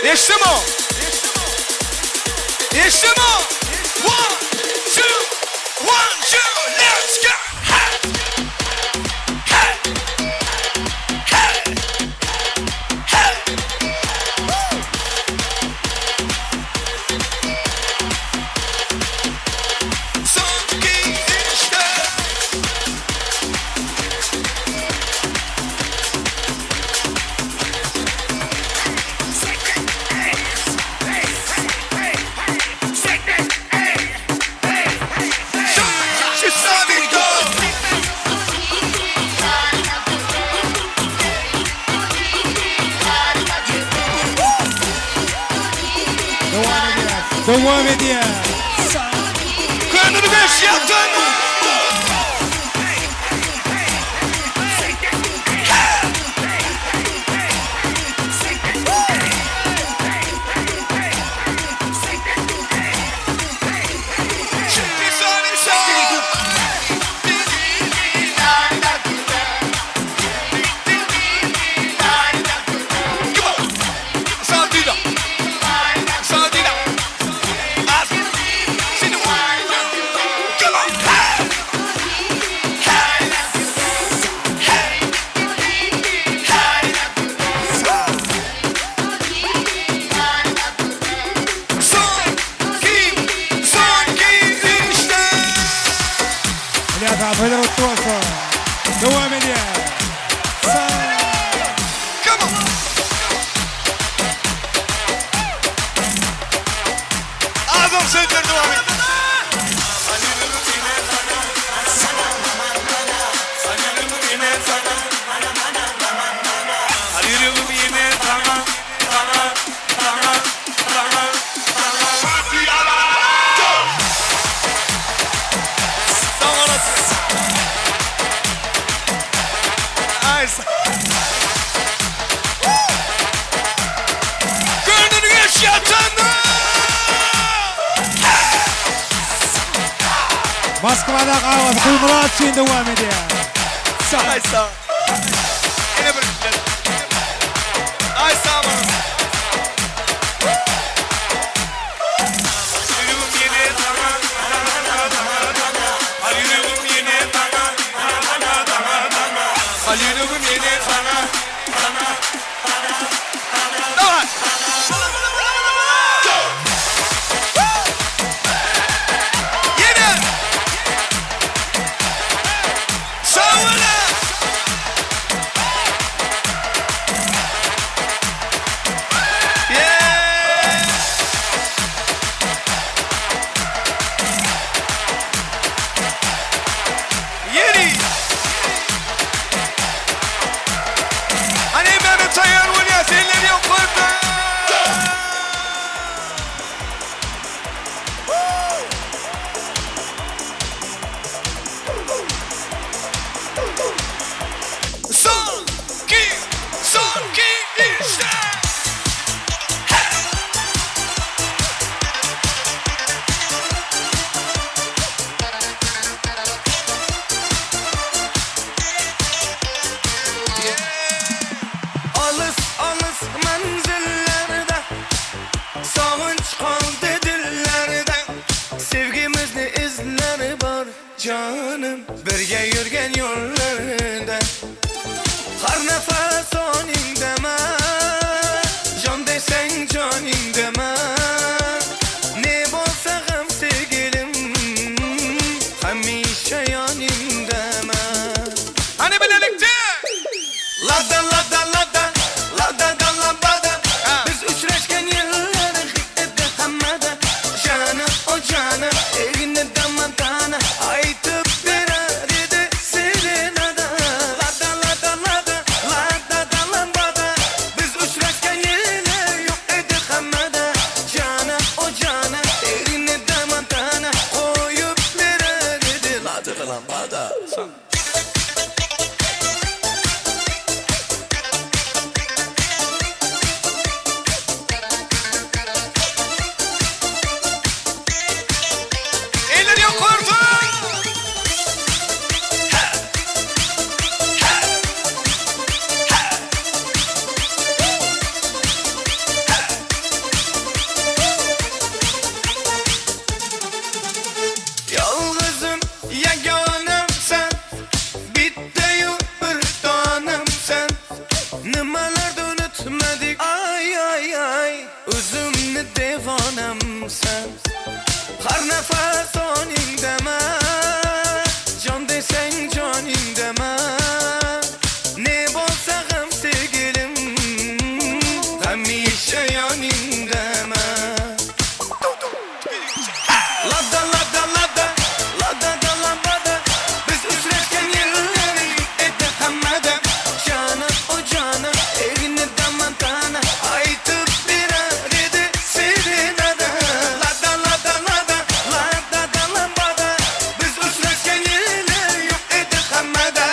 Yaşamo! Yaşamo! One, two, one, two, let's go! Hey! Hey! Hey! Hey! Son iki, işte. Dowam edýär. Dowam edýär. Köňlüni ýatyn. Son, iki, son, iki, işte. Ylýas aga toýlar gutly bolsun. Dowam edýär. Come on. Azam sözler devam et. Gönlünü yaşatın. Moskwada Awaz Gulmyrat üçin dowam edýär. Ay sağ. Yine bir. Ay sağ olun. Давай! Yine! Sağ olun! canım Birge yürgen yollarda Har nefes onin deme Can desen canin deme Ne bolsa gam sevgilim Hemişe yanin deme Hany bilelikde! Lada lada lada Lada da lambada Biz uçraşgan yıllar edi hammada Jana o jana Egni damantana Aytıp berer edi serenada Lada lada lada Lada da lambada Biz uçraşgan yıllar yok edi hammada Jana o jana Egni damantana Koyup berer edi Lada da lambada Eller ýokarda! Yalgızım yeganem sen Bitti bir tanem sen Nimalarni unutmadik ay ay ay O'zimni devonem sen Har nafas oningdama Jon desang joningdama Ne bo'lsa ham sevgilim Hamisha yoningdama Lada lada lada Lada da lambada Biz uchrashgan yillar edi hammada Jana o jana Egni damantana Aytib berar edi serenada Lada lada lada Lada da lambada Biz uchrashgan yillar yo'q edi hammada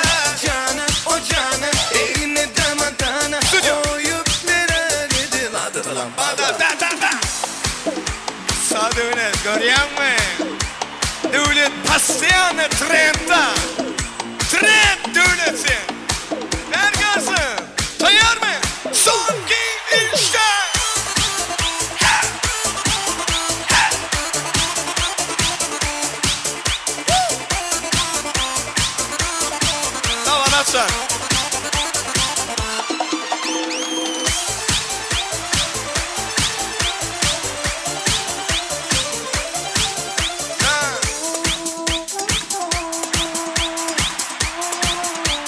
Jana o jana Egni damantana Qo'yib berar edi Lada da lambada Da da da! Sag Döwlet, görýäňmi? Döwlet postoýanno trendda. Trend Döwlet sen. Ber gelsin. Taýýarmy? Soňky üçde. Dawan açar.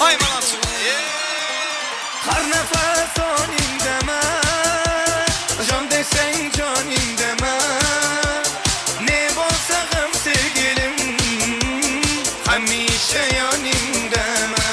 Ay malasyn. Har nafas oningdama Jon desang joningdama Ne bo'lsa ham sevgilim Hamisha yoningdama.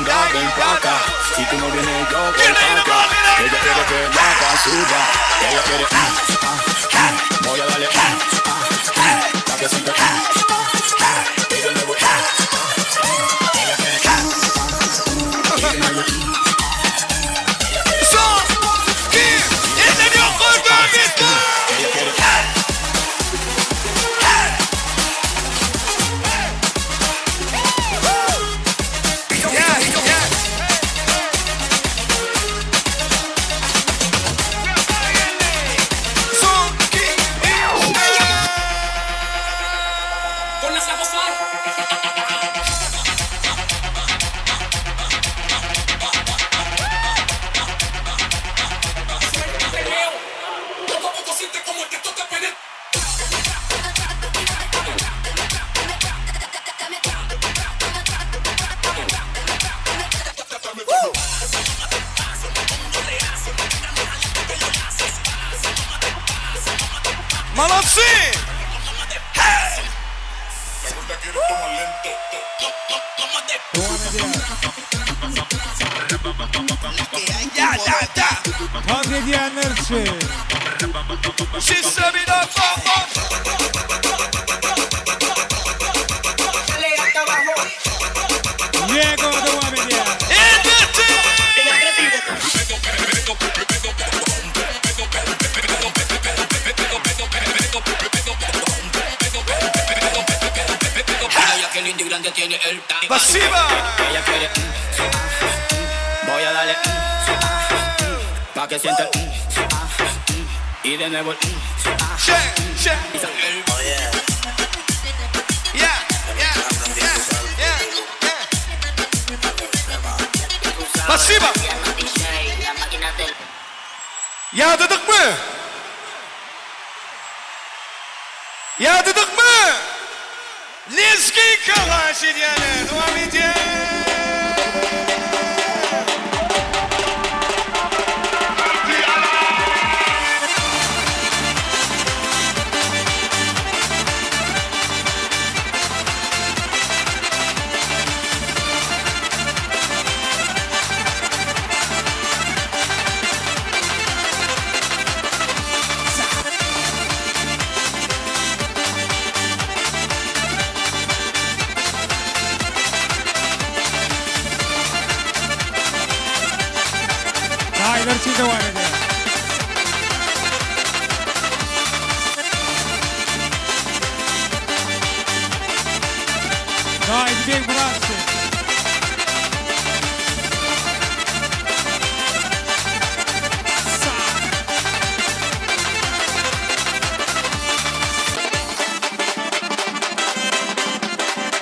Venga, ven pa' acá. Si tú no vienes, yo voy pa' acá. Ella quiere que la haga suya. Ella quiere, mm, ah, mm. Voy a darle, mm, ah, mm. Pa' que siga, mm, ah, mm. Y de nuevo, mm, ah, mm. Ella quiere, mm, ah, mm. Y de nuevo, mm. Son, iki, eller ýokarda let's go! Ella quiere, Yeah, yeah. Son, iki, üç, Молодцы! Hey! Ya, ya, ya! Tans edýänler üçin. Şişe bir dakika. Lego dowam edýär. Elbetde! Спасибо! Ella quiere, mm, ah, mm. Voy a darle, mm, ah, mm, pa' que sienta el, mm, ah, mm. Y de nuevo el, mm, ah, Şe, şe. y sa- el- Yeah, yeah, yeah, yeah, yeah. Спасибо! Ýadadykmy? Ýadadykmy? Lezginka haýyş edýäne dowam edýär. Daýylar üçin dowam edýär. Daýy Begmyrat üçin.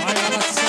Aý молодцы.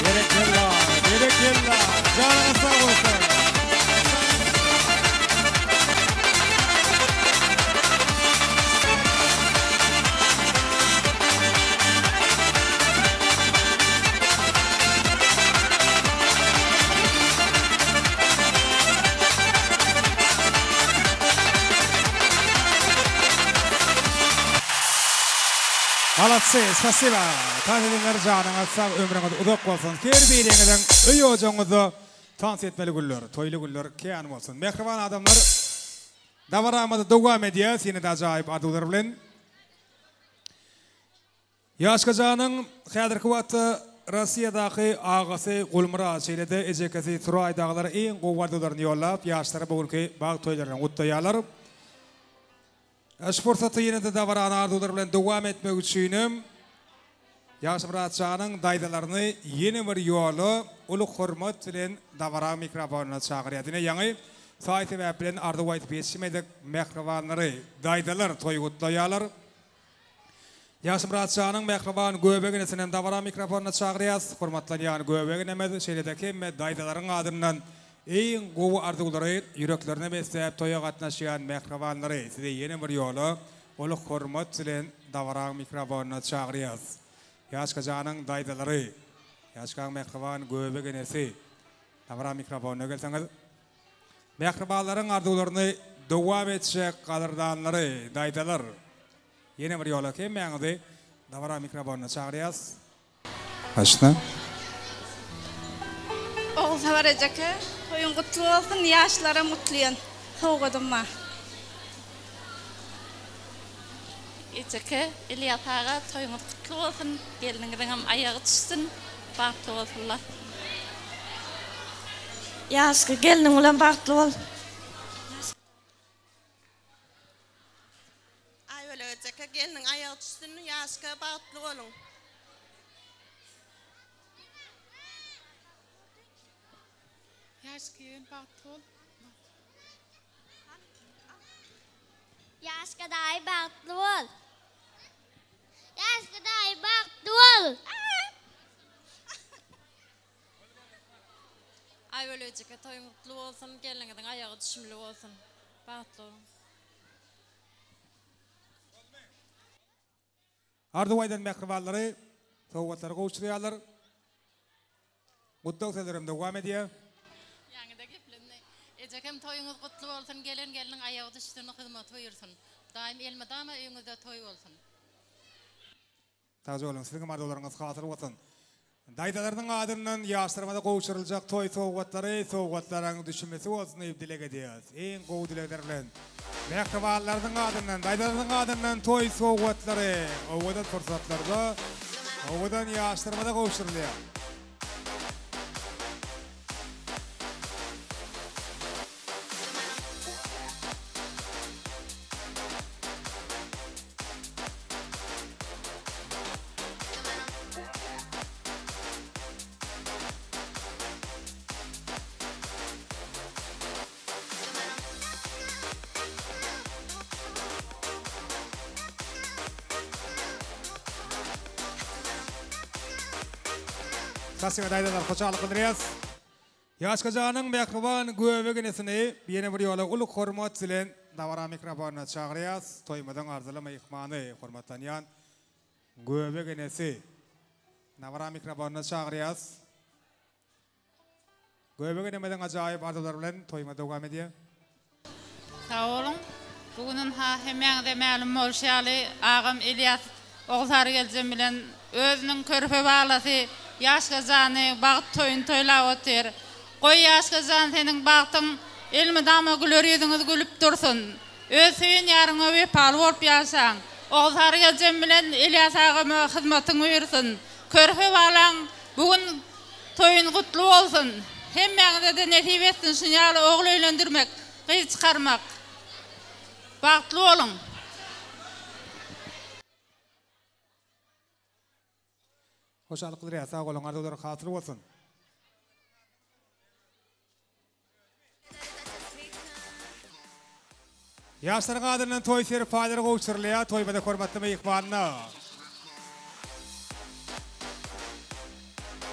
Berekella, berekella. Janyňyz sag bolsun. Молодцы, спасибо. Tans edenler janyňyz sag, ömrüňiz uzak bolsun. Her biriňiziň öý ojagyňyzda. Tans etmeli günler, toýly günler kän bolsun. Mähriban adamlar, dabaramyzy dowam edýäs ýene-de ajaýyp arzuwlar bilen. Ýaşkajanyň häzirki wagtda Rossiýadaky agasy Gulmyrat, şeýle-de ejekesi Suraý dagylar iň gowy arzuwlaryny ýollap, ýaşlara bu günki bagt toýlaryny gutlaýarlar. Şu pursaty ýene-de dabarany arzuwlar bilen dowam etmek üçinem Ýagşymyrat janyň daýzalaryny ýene bir ýola uly hormat bilen dabara mikrofonyna çagyrýar. Ine ýaňy saý-sebäp bilen arzuw aýdyp ýetişmedik mähribanlary daýzalar toý gutlaýarlar. Ýagşymyrat janyň mähriban göbek enesinem dabara mikrofonyna çagyrýas. Hormatlanýan göbek enemiz, şeýle-de hemme daýzalaryň adyndan iň gowy arzuwlary ýüreklerine besläp toýa gatnaşýan mähribanlary sizi ýene bir ýola uly hormat bilen dabara mikrofonyna çagyrýas. Ýaşka janyň daýzalary, Ýaşkaň mähriban göbek enesi dabara mikrofonyna gelseňiz. Mähribanlaryň arzuwlaryny dowam etjek gadyrdanlary, daýzalar, ýene bir ýola hemmäňizi dabara mikrofonyna çagyrýas. Başla. Ogulsabар ejeke, toýuň gutly bolsun, ýaşlaram gutlaýan. Sowgadym bar. Ejeke, Ilýas aga toýuňyz gutly bolsun, gelniňiziňem aýagy düşsün, bagtly bolsunlar. Ýaşky gelniň bilen bagtly bol. Aýbölek ejeke gelniň aýagy düşsün, ýaşka bagtly boluň. Ýaşky gelin bagtly bol. Ýaşka daýy bagtly bol. Ýaşka daýy bagtly bol. Aýbölejike toýuň gutly bolsun, gelniňiziň aýagy düşümli bolsun. Bagtly boluň. Arzuw aýdan mähribanlary sowgatlary gowşurýarlar. Gutlag sözlerem dowam edýär. Ýaňyda geplendi. Ejekem toýuňyz gutly bolsun gelen gelniň aýagy düşsün hyzmaty buýursyn. Daýym elmydama öýüňizde toý bolsun. Sagja boluň siziňem arzuwlaryňyz hasyl bolsun. Daýzalarynyň adyndan ýaşlarymyza gowşuryljak toý sowgatlary sowgatlaryň düşümlisi bolsun diýip dileg edýäs. Iň gowy dilegler bilen mähribanlarynyň adyndan, daýzalarynyň adyndan toý sowgatlary owadan pursatlarda owadan ýaşlarymyza gowşurylýar. Sasiňe daýzalar hoşallyk bildirýäs. Ýaşkajanyň mähriban göbek enesini ýene bir ýola uly hormat bilen dabara mikrofonyna çagyrýas. Toýumyzyň arzyly myhmany, hormatlanýan göbek enesi dabara mikrofonyna çagyrýas. Göbek enemiziň ajaýyp arzuwlary bilen toýumyz dowam edýär. Sag boluň. Bu gün ynha hemmäňize mälim bolşy ýaly agam Elýas Ogulsary geljem bilen özüniň körpe balasy Ýaşka jany bagt toýuny toýlap otyr. Goý Ýaşka jan seniň bagtyň elmydama güler ýüzüňiz gülüp dursun. Öz söýen ýaryňa wepaly bolup ýaşaň. Ogulsary geljem bilen Elýas agama hyzmatyň buýursyn. Körpe balaň bu gün Toýun gutly bolsun! Hemmäňizede nesip etsin şun ýaly ogul öýlendirmek, gyz çykarmak. Bagtly boluň! Hoşallyk bildirýäs sag boluň arzuwlaryň hasyl bolsun. Ýaşlaryň adyndan toý serpaýlary gowşurylýar toýumyza hormatly myhmanyna.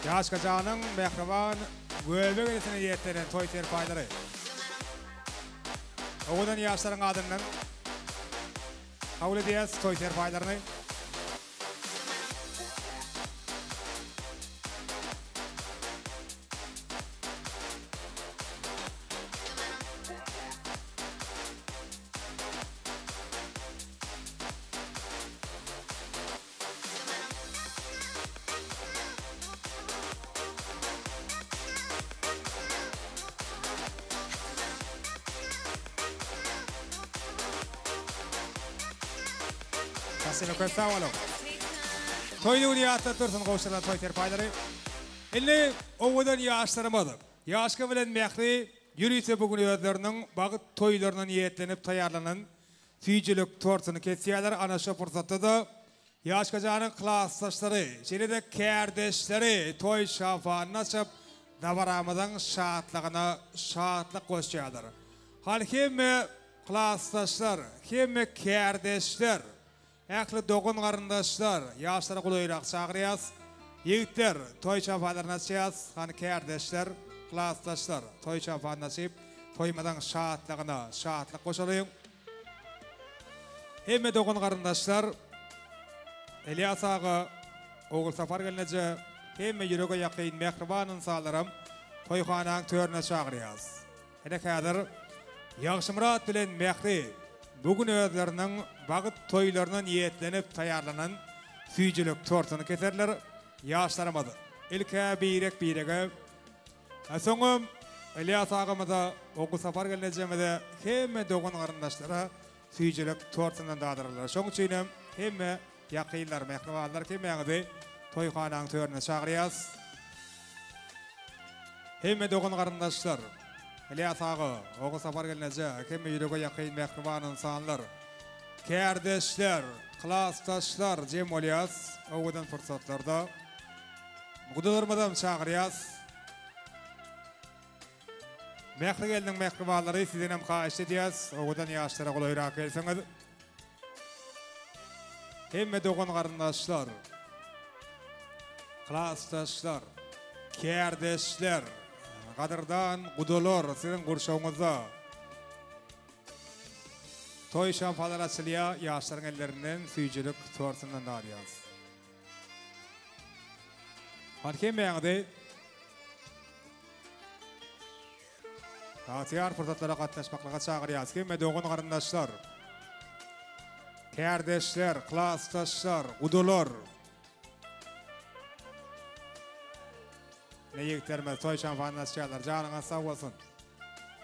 Ýaş gajanyň mähriban göbek enesine niýetlenen toý serpaýlary. Owadan ýaşlaryň adyndan kabul edýäs toý serpaýlaryny. Spasiba köp sag boluň. Toý güni ýatda dursun gowşurylan toý serpaýlary. Indi owadan ýaşlarymyz Ýaşka bilen Mähri ýörite bu gün özleriniň bagt toýlaryna niýetlenip taýýarlanan süýjülik tortuny kesýärler. Ana şo pursatda-da Ýaşkajanyň klasdaşlary, şeýle-de kärdeşleri toý şamfanyny açyp, dabaramyzyň şatlygyna şatlyk goşýarlar. Hany hemme klasdaşlar, hemme kärdeşler, ähli dogan-garyndaşlar, ýaşlary golaýrak çagyrýas. Ýigitler, toý şamfanlaryny açýas. Hany kärdeşler, klasdaşlar, toý şamfanyny açyp, toýumyzyň şatlygyna şatlyk goşalyň. Hemme dogan-garyndaşlar, Elýas aga, Ogulsapar gelneje, hemme ýürege ýakyn mähriban ynsanlaram toýhanaň törüne çagyrýas. Ine häzir Ýagşymyrat bilen Mähri bu gün özleriniň bagt toýlaryna niýetlenip taýýarlanan süýjülik tortuny keserler. Ýaşlarymyz ilk-ä birek-birege, soňam Ylýas agamyza, Ogulsapar gelnejemize, hemme dogan-garyndaşlara süýjülik tortundan dadyrarlar. Şoň üçinem hemme Ýakynlar, mähribanlar hemmäňizi toýhanaň törüne çagyrýas. Hemme dogan-garyndaşlar, Ylýas aga, Ogulsapar gelneje, hemme ýürege ýakyn mähriban ynsanlar, kärdeşler, klasdaşlar jem bolýas owadan pursatlarda. Gudalarymyzam çagyrýas. Mähri gelniň mähribanlary sizdenem haýyşt edýäs, owadan ýaşlara golaýrak gelseňiz. Hemme dogan-garyndaşlar, klasdaşlar, kärdeşler, gadyrdan gudalar siziň gurşawyňyzda toý şampalar açylýar, ýaşlaryň ellerinden süýjülik tortundan dadýarys. Hany hemmäňizi Bagtyýar pursatlara gatnaşmaklyga çagyrýarys. Hemme dogan-garyndaşlar, kärdeşler, klasdaşlar, gudalar. Ne ýigitlerimiz toý şampanyny açýarlar. Janyňyz sag bolsun.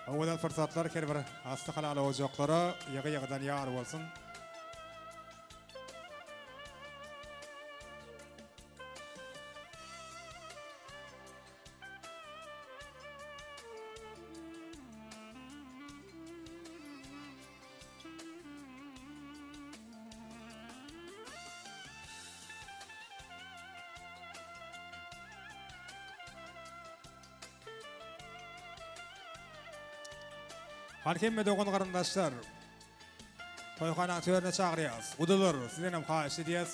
Owadan pursatlar her bir asly halal ojaklara ýygy-ýygydan ýar bolsun. Hany hemme dogan garyndaşlar Toýhanaň törüne çagyrýas. Gudalar sizdenem haýyşt edýäs.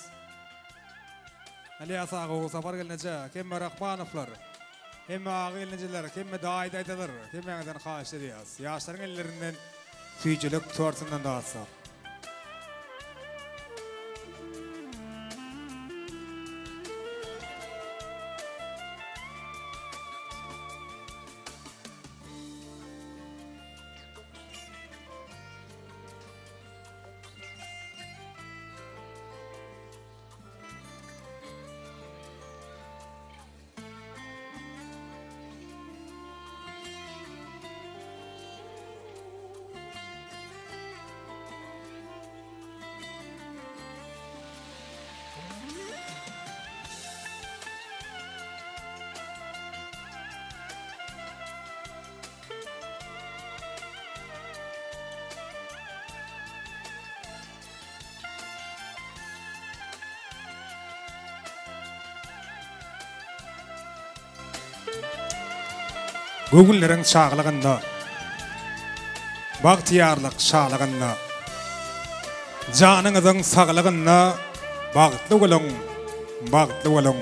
Ylýas aga Ogulsapar gelneje, hemme Rahmanowlar, hemme aga gelnejeler, hemme daýy daýzalar hemmäňizden haýyşt edýäs. Ýaşlaryň ellerinden süýjülik tortundan datsak. Göwünleriň çaglygynda, Bagtyýarlyk şalygynda, Janyňyzyň saglygynda Bagtly boluň, bagtly boluň!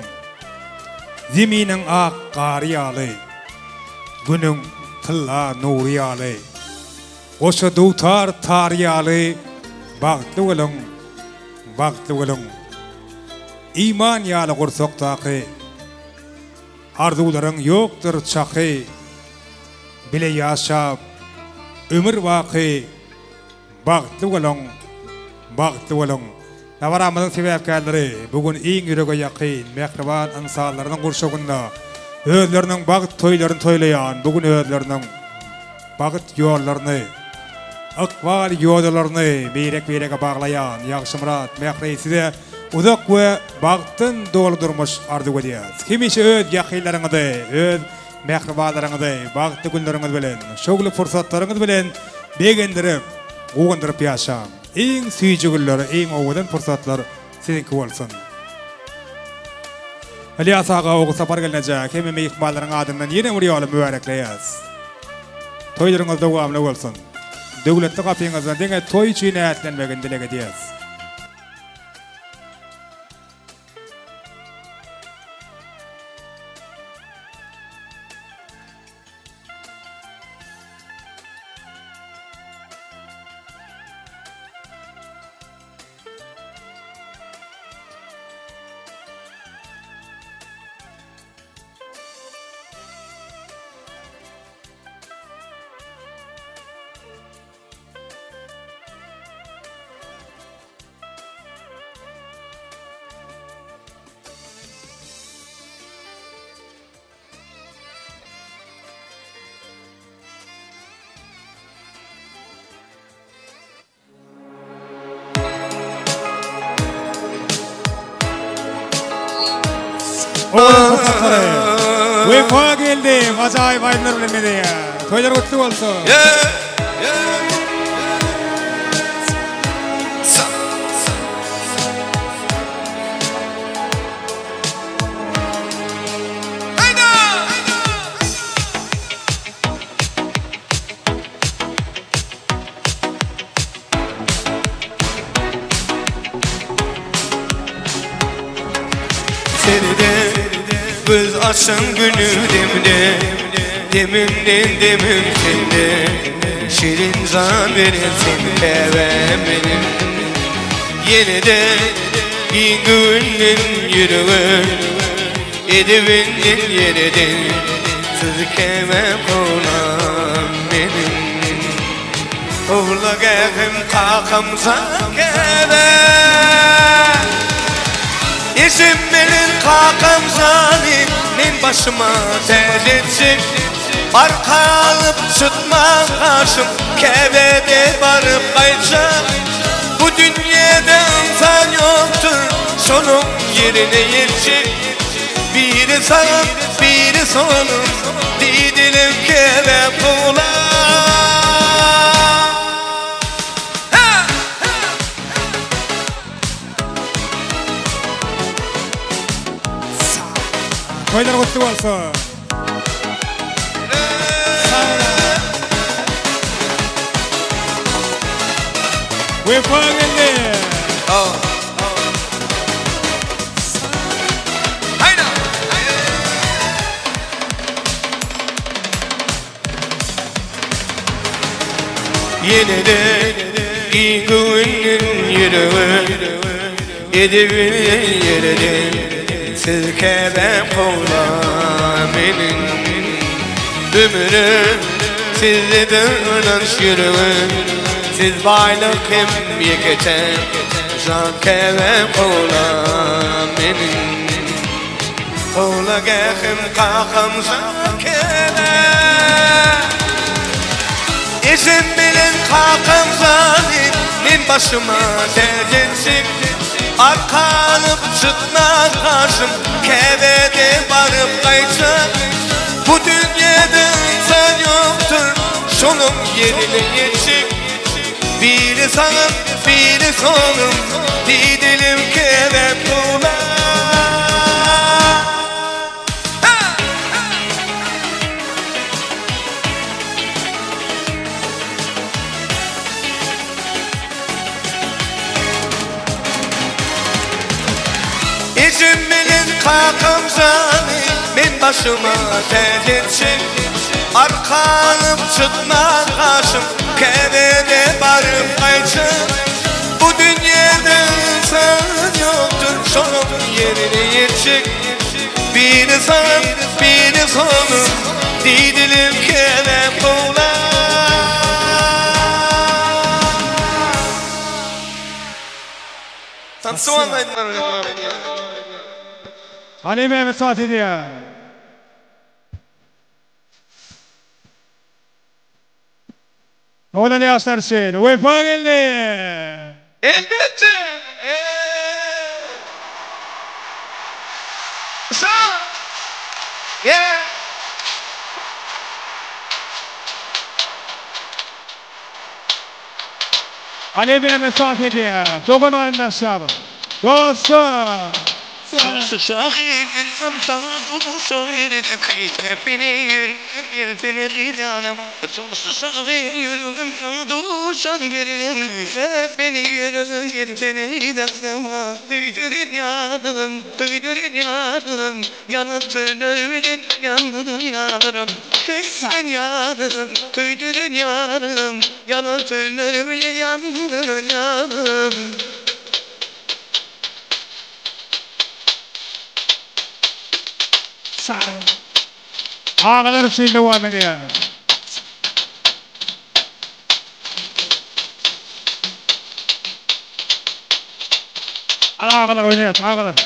Zeminiň ak gary ýaly, Günüň tylla nury ýaly, Goşa dutar tary ýaly Bagtly boluň, bagtly boluň! Iman ýaly gursakdaky Arzuwlaryň ýokdur çaky, Bile ýaşap, ömür baky Bagtly boluň, bagtly boluň! Dabaramyzyň sebäpkärleri bu gün iň ýürege ýakyn, mähriban ynsanlarynyň gurşawynda özleriniň bagt toýlaryny toýlaýan, bu gün özleriniň bagt ýollaryny. Ykbal ýodalaryny birek-birege baglaýan Ýagşymyrat, Mähri size uzak we bagtdan doly durmuş arzuw edýäris. Hemişe öz ýakynlaryňyzy, öz mähribanlaryňyzy bagtly günleriňiz bilen, şowly pursatlaryňyz bilen begendirip, guwandyryp ýaşaň. Iň süýji günler, iň owadan pursatlar siziňki bolsun. Ylýas aga Ogulsapar gelneje hemme myhmanlaryň adyndan ýene bir ýola mübärekleýäs. Toýlaryňyz dowamly bolsun. Döwletli gapyňyzdan diňe toý üçin ätlenmegini dileg edýäs. Wepa geldi. Ajaýyp aýdymlar bilen mezeýär. Toýlar gutly bolsun. Senede göz açan günü demde Demimden demim sende Şirin can benim sen kevem benim Yine de günden yüreğim Edibinden yerden Siz keme kolam benim Owla gähim kakamsa käbe Ejem bilen kakam jany Men başyma täç etjek Arka alyp çykman gaşym Käbede baryp gaýtjak Bu dünýede ynsan ýokdur Şonuň ýerine ýetjek Biri sagym, biri solum, Diýdiler käbä kowla. Toýlar gutly bolsun. Wepa geldi. Ýene-de giň göwünliň ýürege Edebini ýereden Siz käbäm kowla meniň Ömürim sizdedir ynanç ýüregim Siz baýlyk hem ýeke-täk Jan käbäm kowla meniň Kowla gähim kakam jan käbä Ejem bilen kakam jany Men başyma täç etjek Arka alyp çykma gaşym Käbede baryp gaýtjak Bu dünýede ynsan ýokdur Şonuň ýerine ýetjek Biri sagym, biri solum Diýdilim käbäm kowla. Ejem bilen kakam jany Men başyma täç etjek Arka alyp çykma gaşym Käbede baryp gaýtjak Bu dünýede ynsan ýokdur Şonuň ýerine ýetjek Biri sagym, biri solum Diýdiler käbäm kowla. Tansuwan aýdymlar bilen dowam edýär. Hany Mehmet Fatih diýýär. Oglan ýaşlar üçin Wepa geldi! Elbetde! Sag! Yeah! Ali bilen esas edýär. Dogan garyndaşlar, dostlar! Agalar üçin dowam edýär. Agalar oýnaýar, agalar.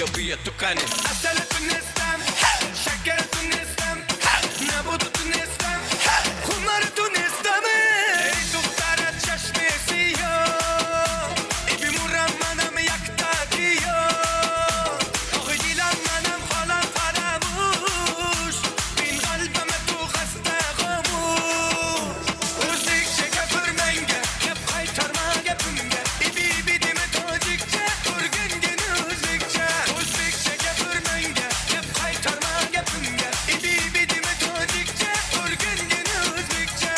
Biyo tükani. Asal tunestem, şeker tunestem, nabut tunestem, humar tunestem. Ey duhtara çeşme siyah, ebi muram manam yakta kiyo. Oh dilam manam halam faramuş, bin kalbime tu hasta hamuş. O'zbekcha gapirmanga, gap qaytarma gapimga. Ibi ibi dema tojikcha, o'rgangin o'zbekcha. O'zbekcha gapirmanga, gap qaytarma gapimga. Ibi ibi dema tojikcha, o'rgangin o'zbekcha.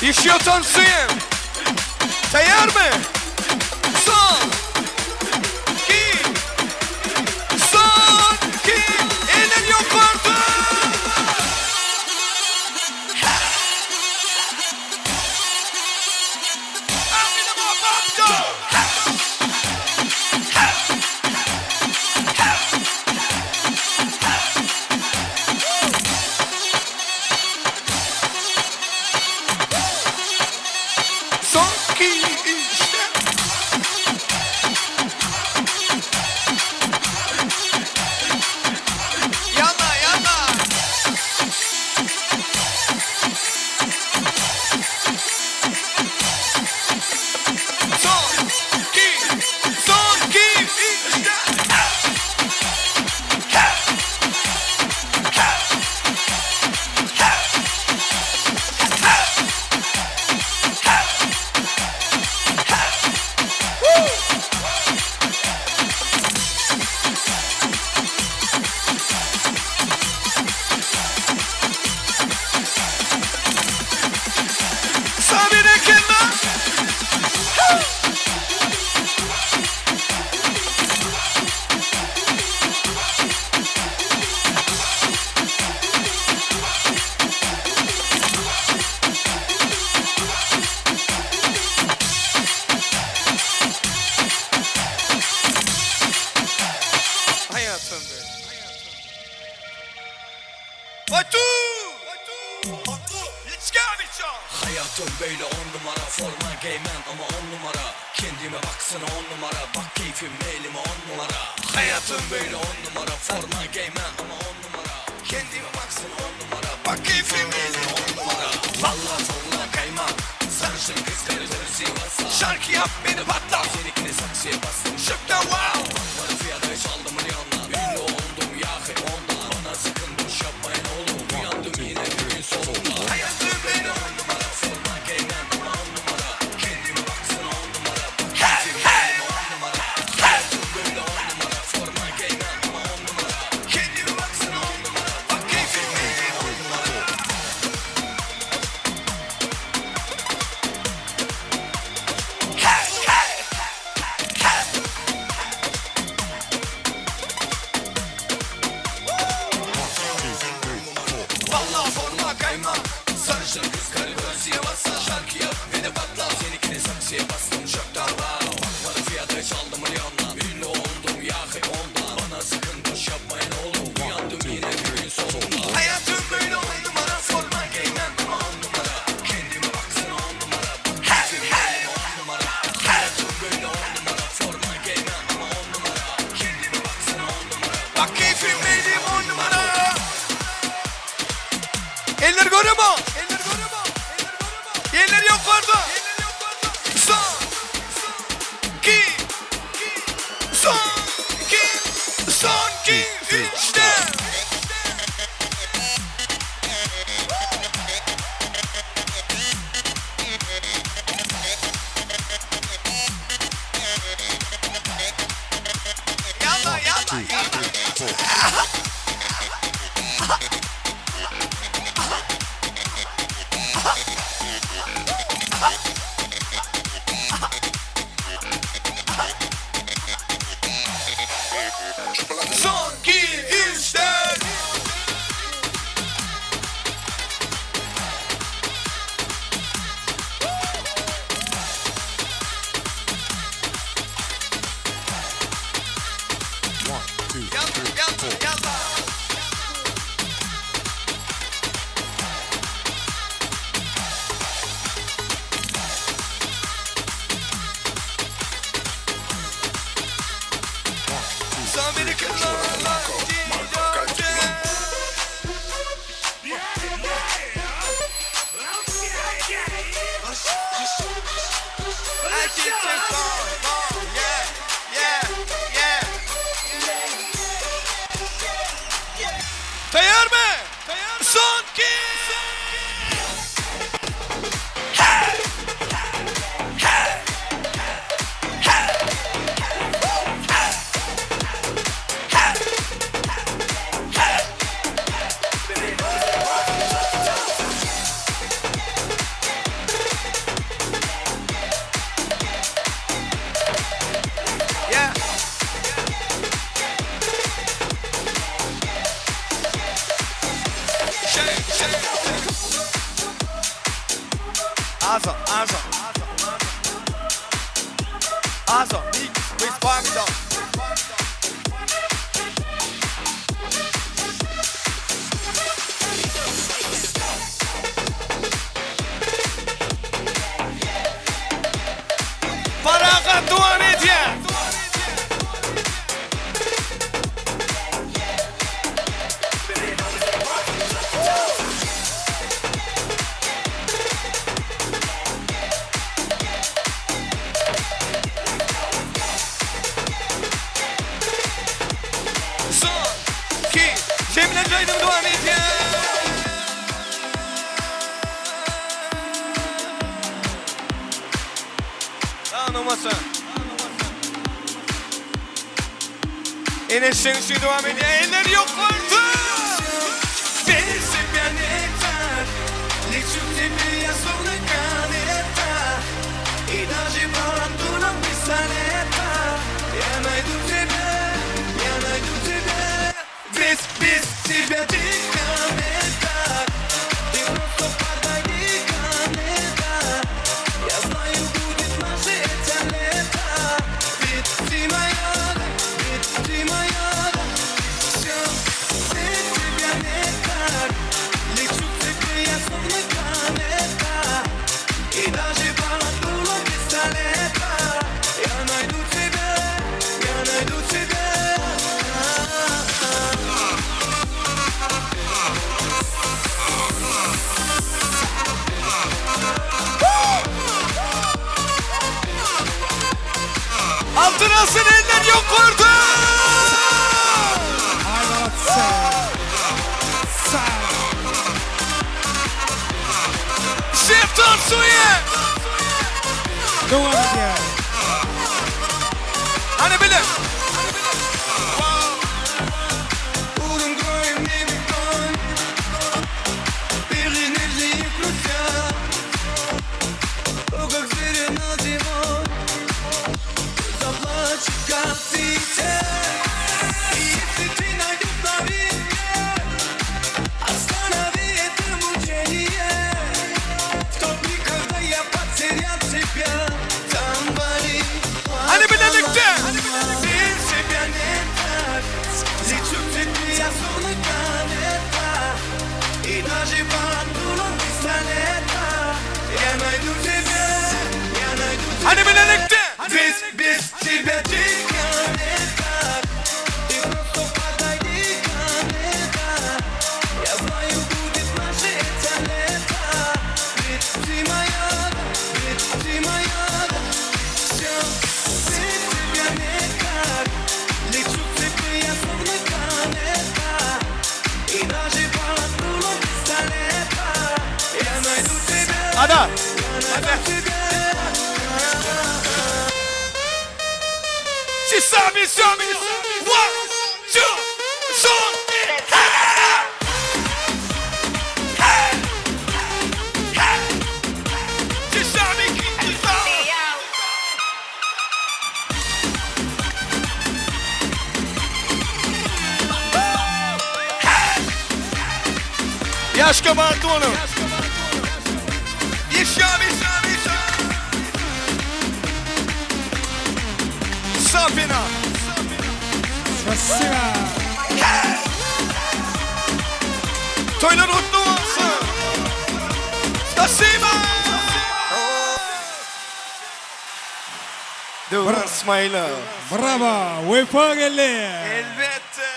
Еще танцуем. Tayyor mı? Son. Iki. Son. iki. Eller yukarıda. Son iki, üç, dört. Yana yana. Son iki, son iki, üç, dört. Sabine Kenan. Hayatım benim. Batu! Batu! Let's go bicho! Hayatım böyle on numara Forma giymen ama on numara Kendime baksana on numara Bak keyfim elime on numara Hayatım böyle on numara Forma giymen ama on numara Kendime baksana on numara Bak keyfim elime on numara Vallahi vallahi kaymak Sarışın kız karı Sivas'a Şarkı yap beni patlat. Seninkini saksıya bastım Şıkta wow! Var fiyatı çaldım milyonla Ünlü oldum yahu ondan Bana sakın boş yapmayın oğlum Uyandım yine bugün sonunda Hayatım böyle on numara Forma giymen ama on numara Kendime baksana on numara Bak keyfim elime on numara Hayatım böyle on numara Forma giymen ama on numara Kendime baksana on numara. Bak keyfim elime on numara. Vallahi forma kayma. Sarışın kız karı Sivas'a Şarkı yap beni patlat Seninkini saksıya bastım çöpten wow Bakmadı fiyatı çaldım milyonla Ünlü oldum yahu ondan Bana sakın boş yapmayın oğlum Uyandım yine bugün sonunda Hayatım böyle on numara. Forma giymem ama on numara Kendime baksana on numara Bak keyfim elime on numara Hayatım böyle on numara Forma giymem ama on numara Kendime baksana on numara Bak keyfim elim on numara. Eller görüyor mu? Eller görüyor mu? Eller yukarıda. Son. Son, 2, 3, 4. Tayyar mı? Son 2. Yeah. Also, also. Also, please buy me dog. Parakat dowam edýär. Son, 2, Cemile Caydın devam edýär. Dağılmasın. Enes Şenişi devam ediyor. Eller yukarıda. Без тебя не так Лечу к тебе я словно комета И даже по дулам пистолета Я найду тебя, я найду тебя Без, без тебя ты комета Ты просто подойди ко мне, да. Я знаю, будет наше это лето Ведь ты моя, да, ведь ты моя, да. Всё, без тебя не так Лечу к тебе я словно комета И даже по дулу пистолета Я найду тебя, я найду тебя. Altın alsın eller yukarıda. Şeftan suyu. Dowam edýär. Hani bilim. Урунгой мне бетон Перенежные крутя О, как звери над зимой Заплачет, как дитя И если ты найдешь на меня Останови это мучение В тот миг, когда я потерял тебя Там болит Hani birlikte. Без тебя не так Лечу к тебе я словно комета И даже по дулам пистолета Я найду тебя, я найду тебя Hani birlikte. Без, без тебя ты комета Ты просто подойди ко мне, да. Я знаю, будет наше это лето Ведь ты моя, да, ведь ты моя, да. Всё, без тебя не так Лечу к тебе я словно комета И даже по дулу пистолета Я найду тебя, Ada. я найду тебя. She saw me, saw me. One, two. Ýaşka bagtly boluň. Ýeşýa Safina. Spasiba. Toýlar gutly bolsun. Spasiba. Döwran Ismailow. Bravo! Wepa geldi. Elbetde.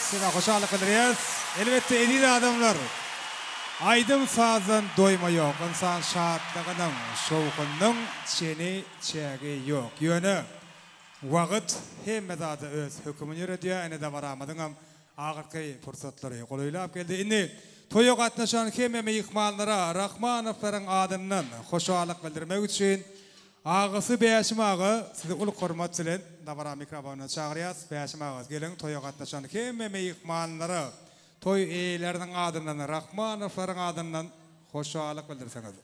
Size hoşallyk bildirýäris. Elbetde eziz adamlar, aýdym sazdan doýma ýok. Ynsan şatlygynyň, şowhunynyň çeni çägi ýok. Ýöne wagt hemme zada öz hökümini ýöredýär. Ine dabaramyzyňam ahyrky pursatlary golaýlap geldi. Indi toýa gatnaşan hemme myhmanlara Rahmanowlaryň adyndan hoşallyk bildirmek üçin Agasy Bäşim aga sizi uly hormat bilen dabara mikrofonyna çagyrýas. Bäşim aga geliň toýa gatnaşan hemme myhmanlara toý eýeleriniň adyndan Rahmanowlaryň adyndan hoşallyk bildirseňiz.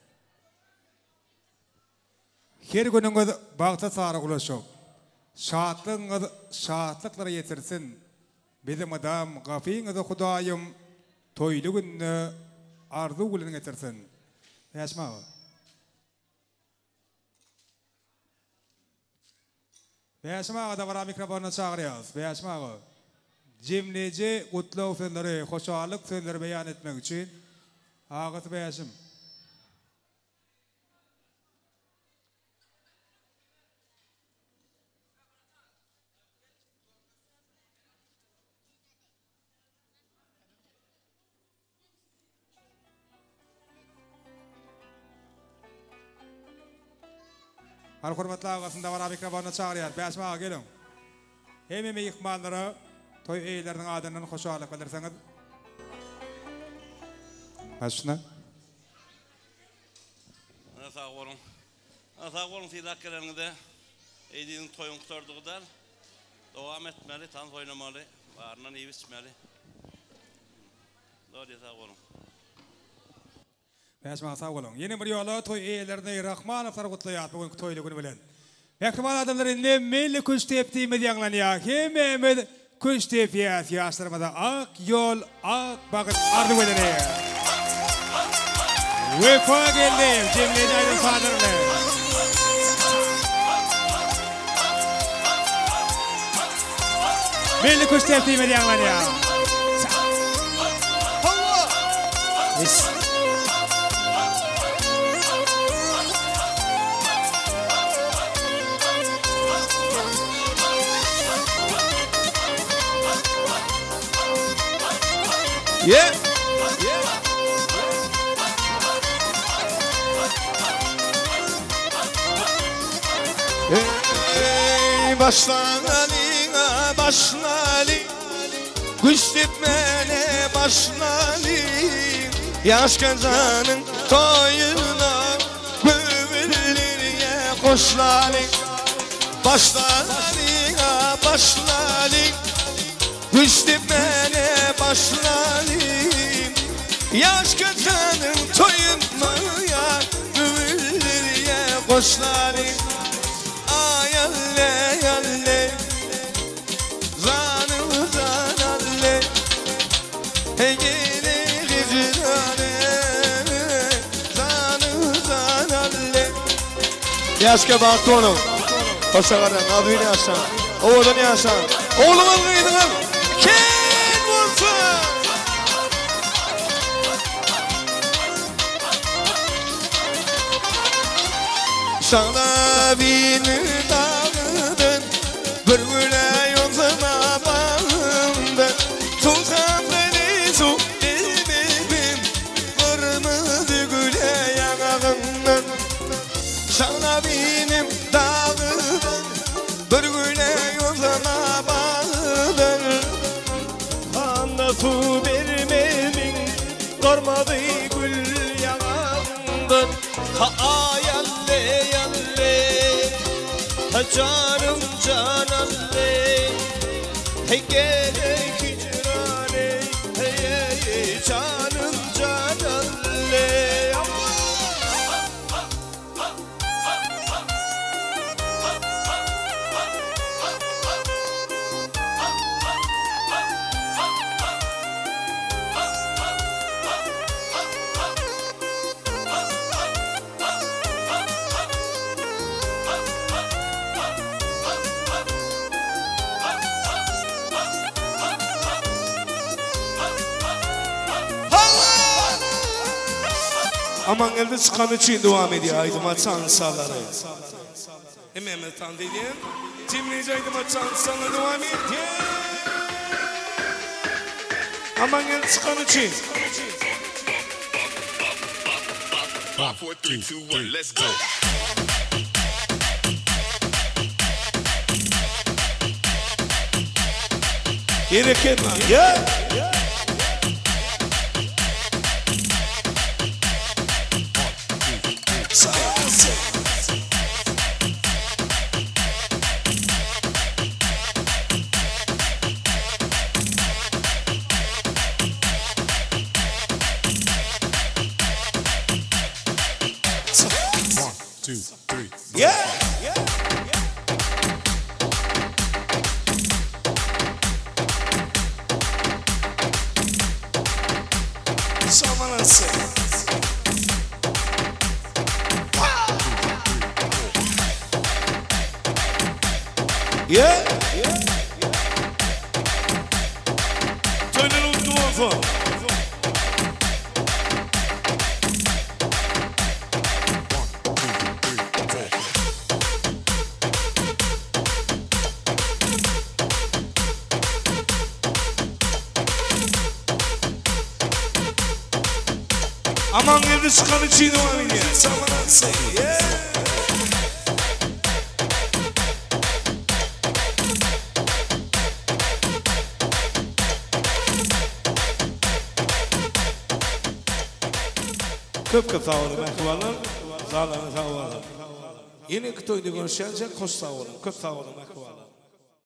Her günüňiz bagta sary ulaşyp, şatlygyňyz şatlyklara ýetirsin. Bizi mydam gapyňyza Hudaýym toýly günde arzuw bilen getirsin. Bäşim aga. Bäşim aga dabara mikrofonyna çagyrýarys. Bäşim aga, jemleýji gutlag sözleri, hoşallyk sözleri beýan etmek üçin agasy Bäşim. Hany hormatly agasyny dabara mikrofonyna çagyrýar. Bäşim aga geliň. Hemme myhmanlara toý eýeleriniň adyndan hoşallyk bildirseňiz. Başyna. Ana sag boluň. Ana sag boluň sylap geleniňize. Eýdigiň toýuň gutardygy däl. Dowam etmeli, tans oýnamaly, baryndan iýip içmeli. Dogry sag boluň. Bäşim aga sag boluň. Ýene bir ýola toý eýelerini Rahmanowlary gutlaýas bu günki toýly güni bilen. Mähriban adamlar indi milli küştdepdimiz ýaňlanýar. Hemmämiz küşt depýäs ýaşlarymyza ak ýol ak bagyt arzuw edeli. Wepa geldi jemleýji aýdym sazlar bilen. Milli küştdepdimiz ýaňlanýar. Yeah. Ey başlalyň başlalyň Güç depmene başlalyň Ýaşka janyň toýuna Göwünlerge goşlalyň Başlalyň başlalyň Güç depmene başlalyň Ýaşka janyň toýuna Göwünlerge goşlalyň Aý alle alle Janym jan alle Hey gidi hicrane Janym jan alle Ýaşka bagtly boluň. Hoşa galyň, azgyn ýaşaň. Owadan ýaşaň. Ogluňyz gyzyňyz ken bolsun! Şagla bini dagdan Bir güle ýonsana bagymdan Suwsam seni suw bilmedim Gyrmyzy güle ýaňagyndan Şagla binim dagdan Bir güle ýonsana bagdan Handa suw bermediň Gyrmyzy gül ýaňagyndan Ha aý alle alle Ha janym jan alle Hey gerek hicrane Hey hey janym jan alle Amangeldi çykany üçin dowam edýär aýdyma tansalary. Hemmämiz tans edýän. Jemleýji aýdyma tansalary dowam edýär. Amangeldi çykany üçin. Five, four, three, two, one, let's go. Hereket yeah. Two, three. Yeah. Someone say. Yeah. Turn it on to one Aman geldi çıkan için o ya. Someone say yeah. Köp köp sag bolun mähribanlar. Zalana sag bolun. Ýene toýda görüşýänçä hoş sag bolun. Köp sag bolun mähribanlar.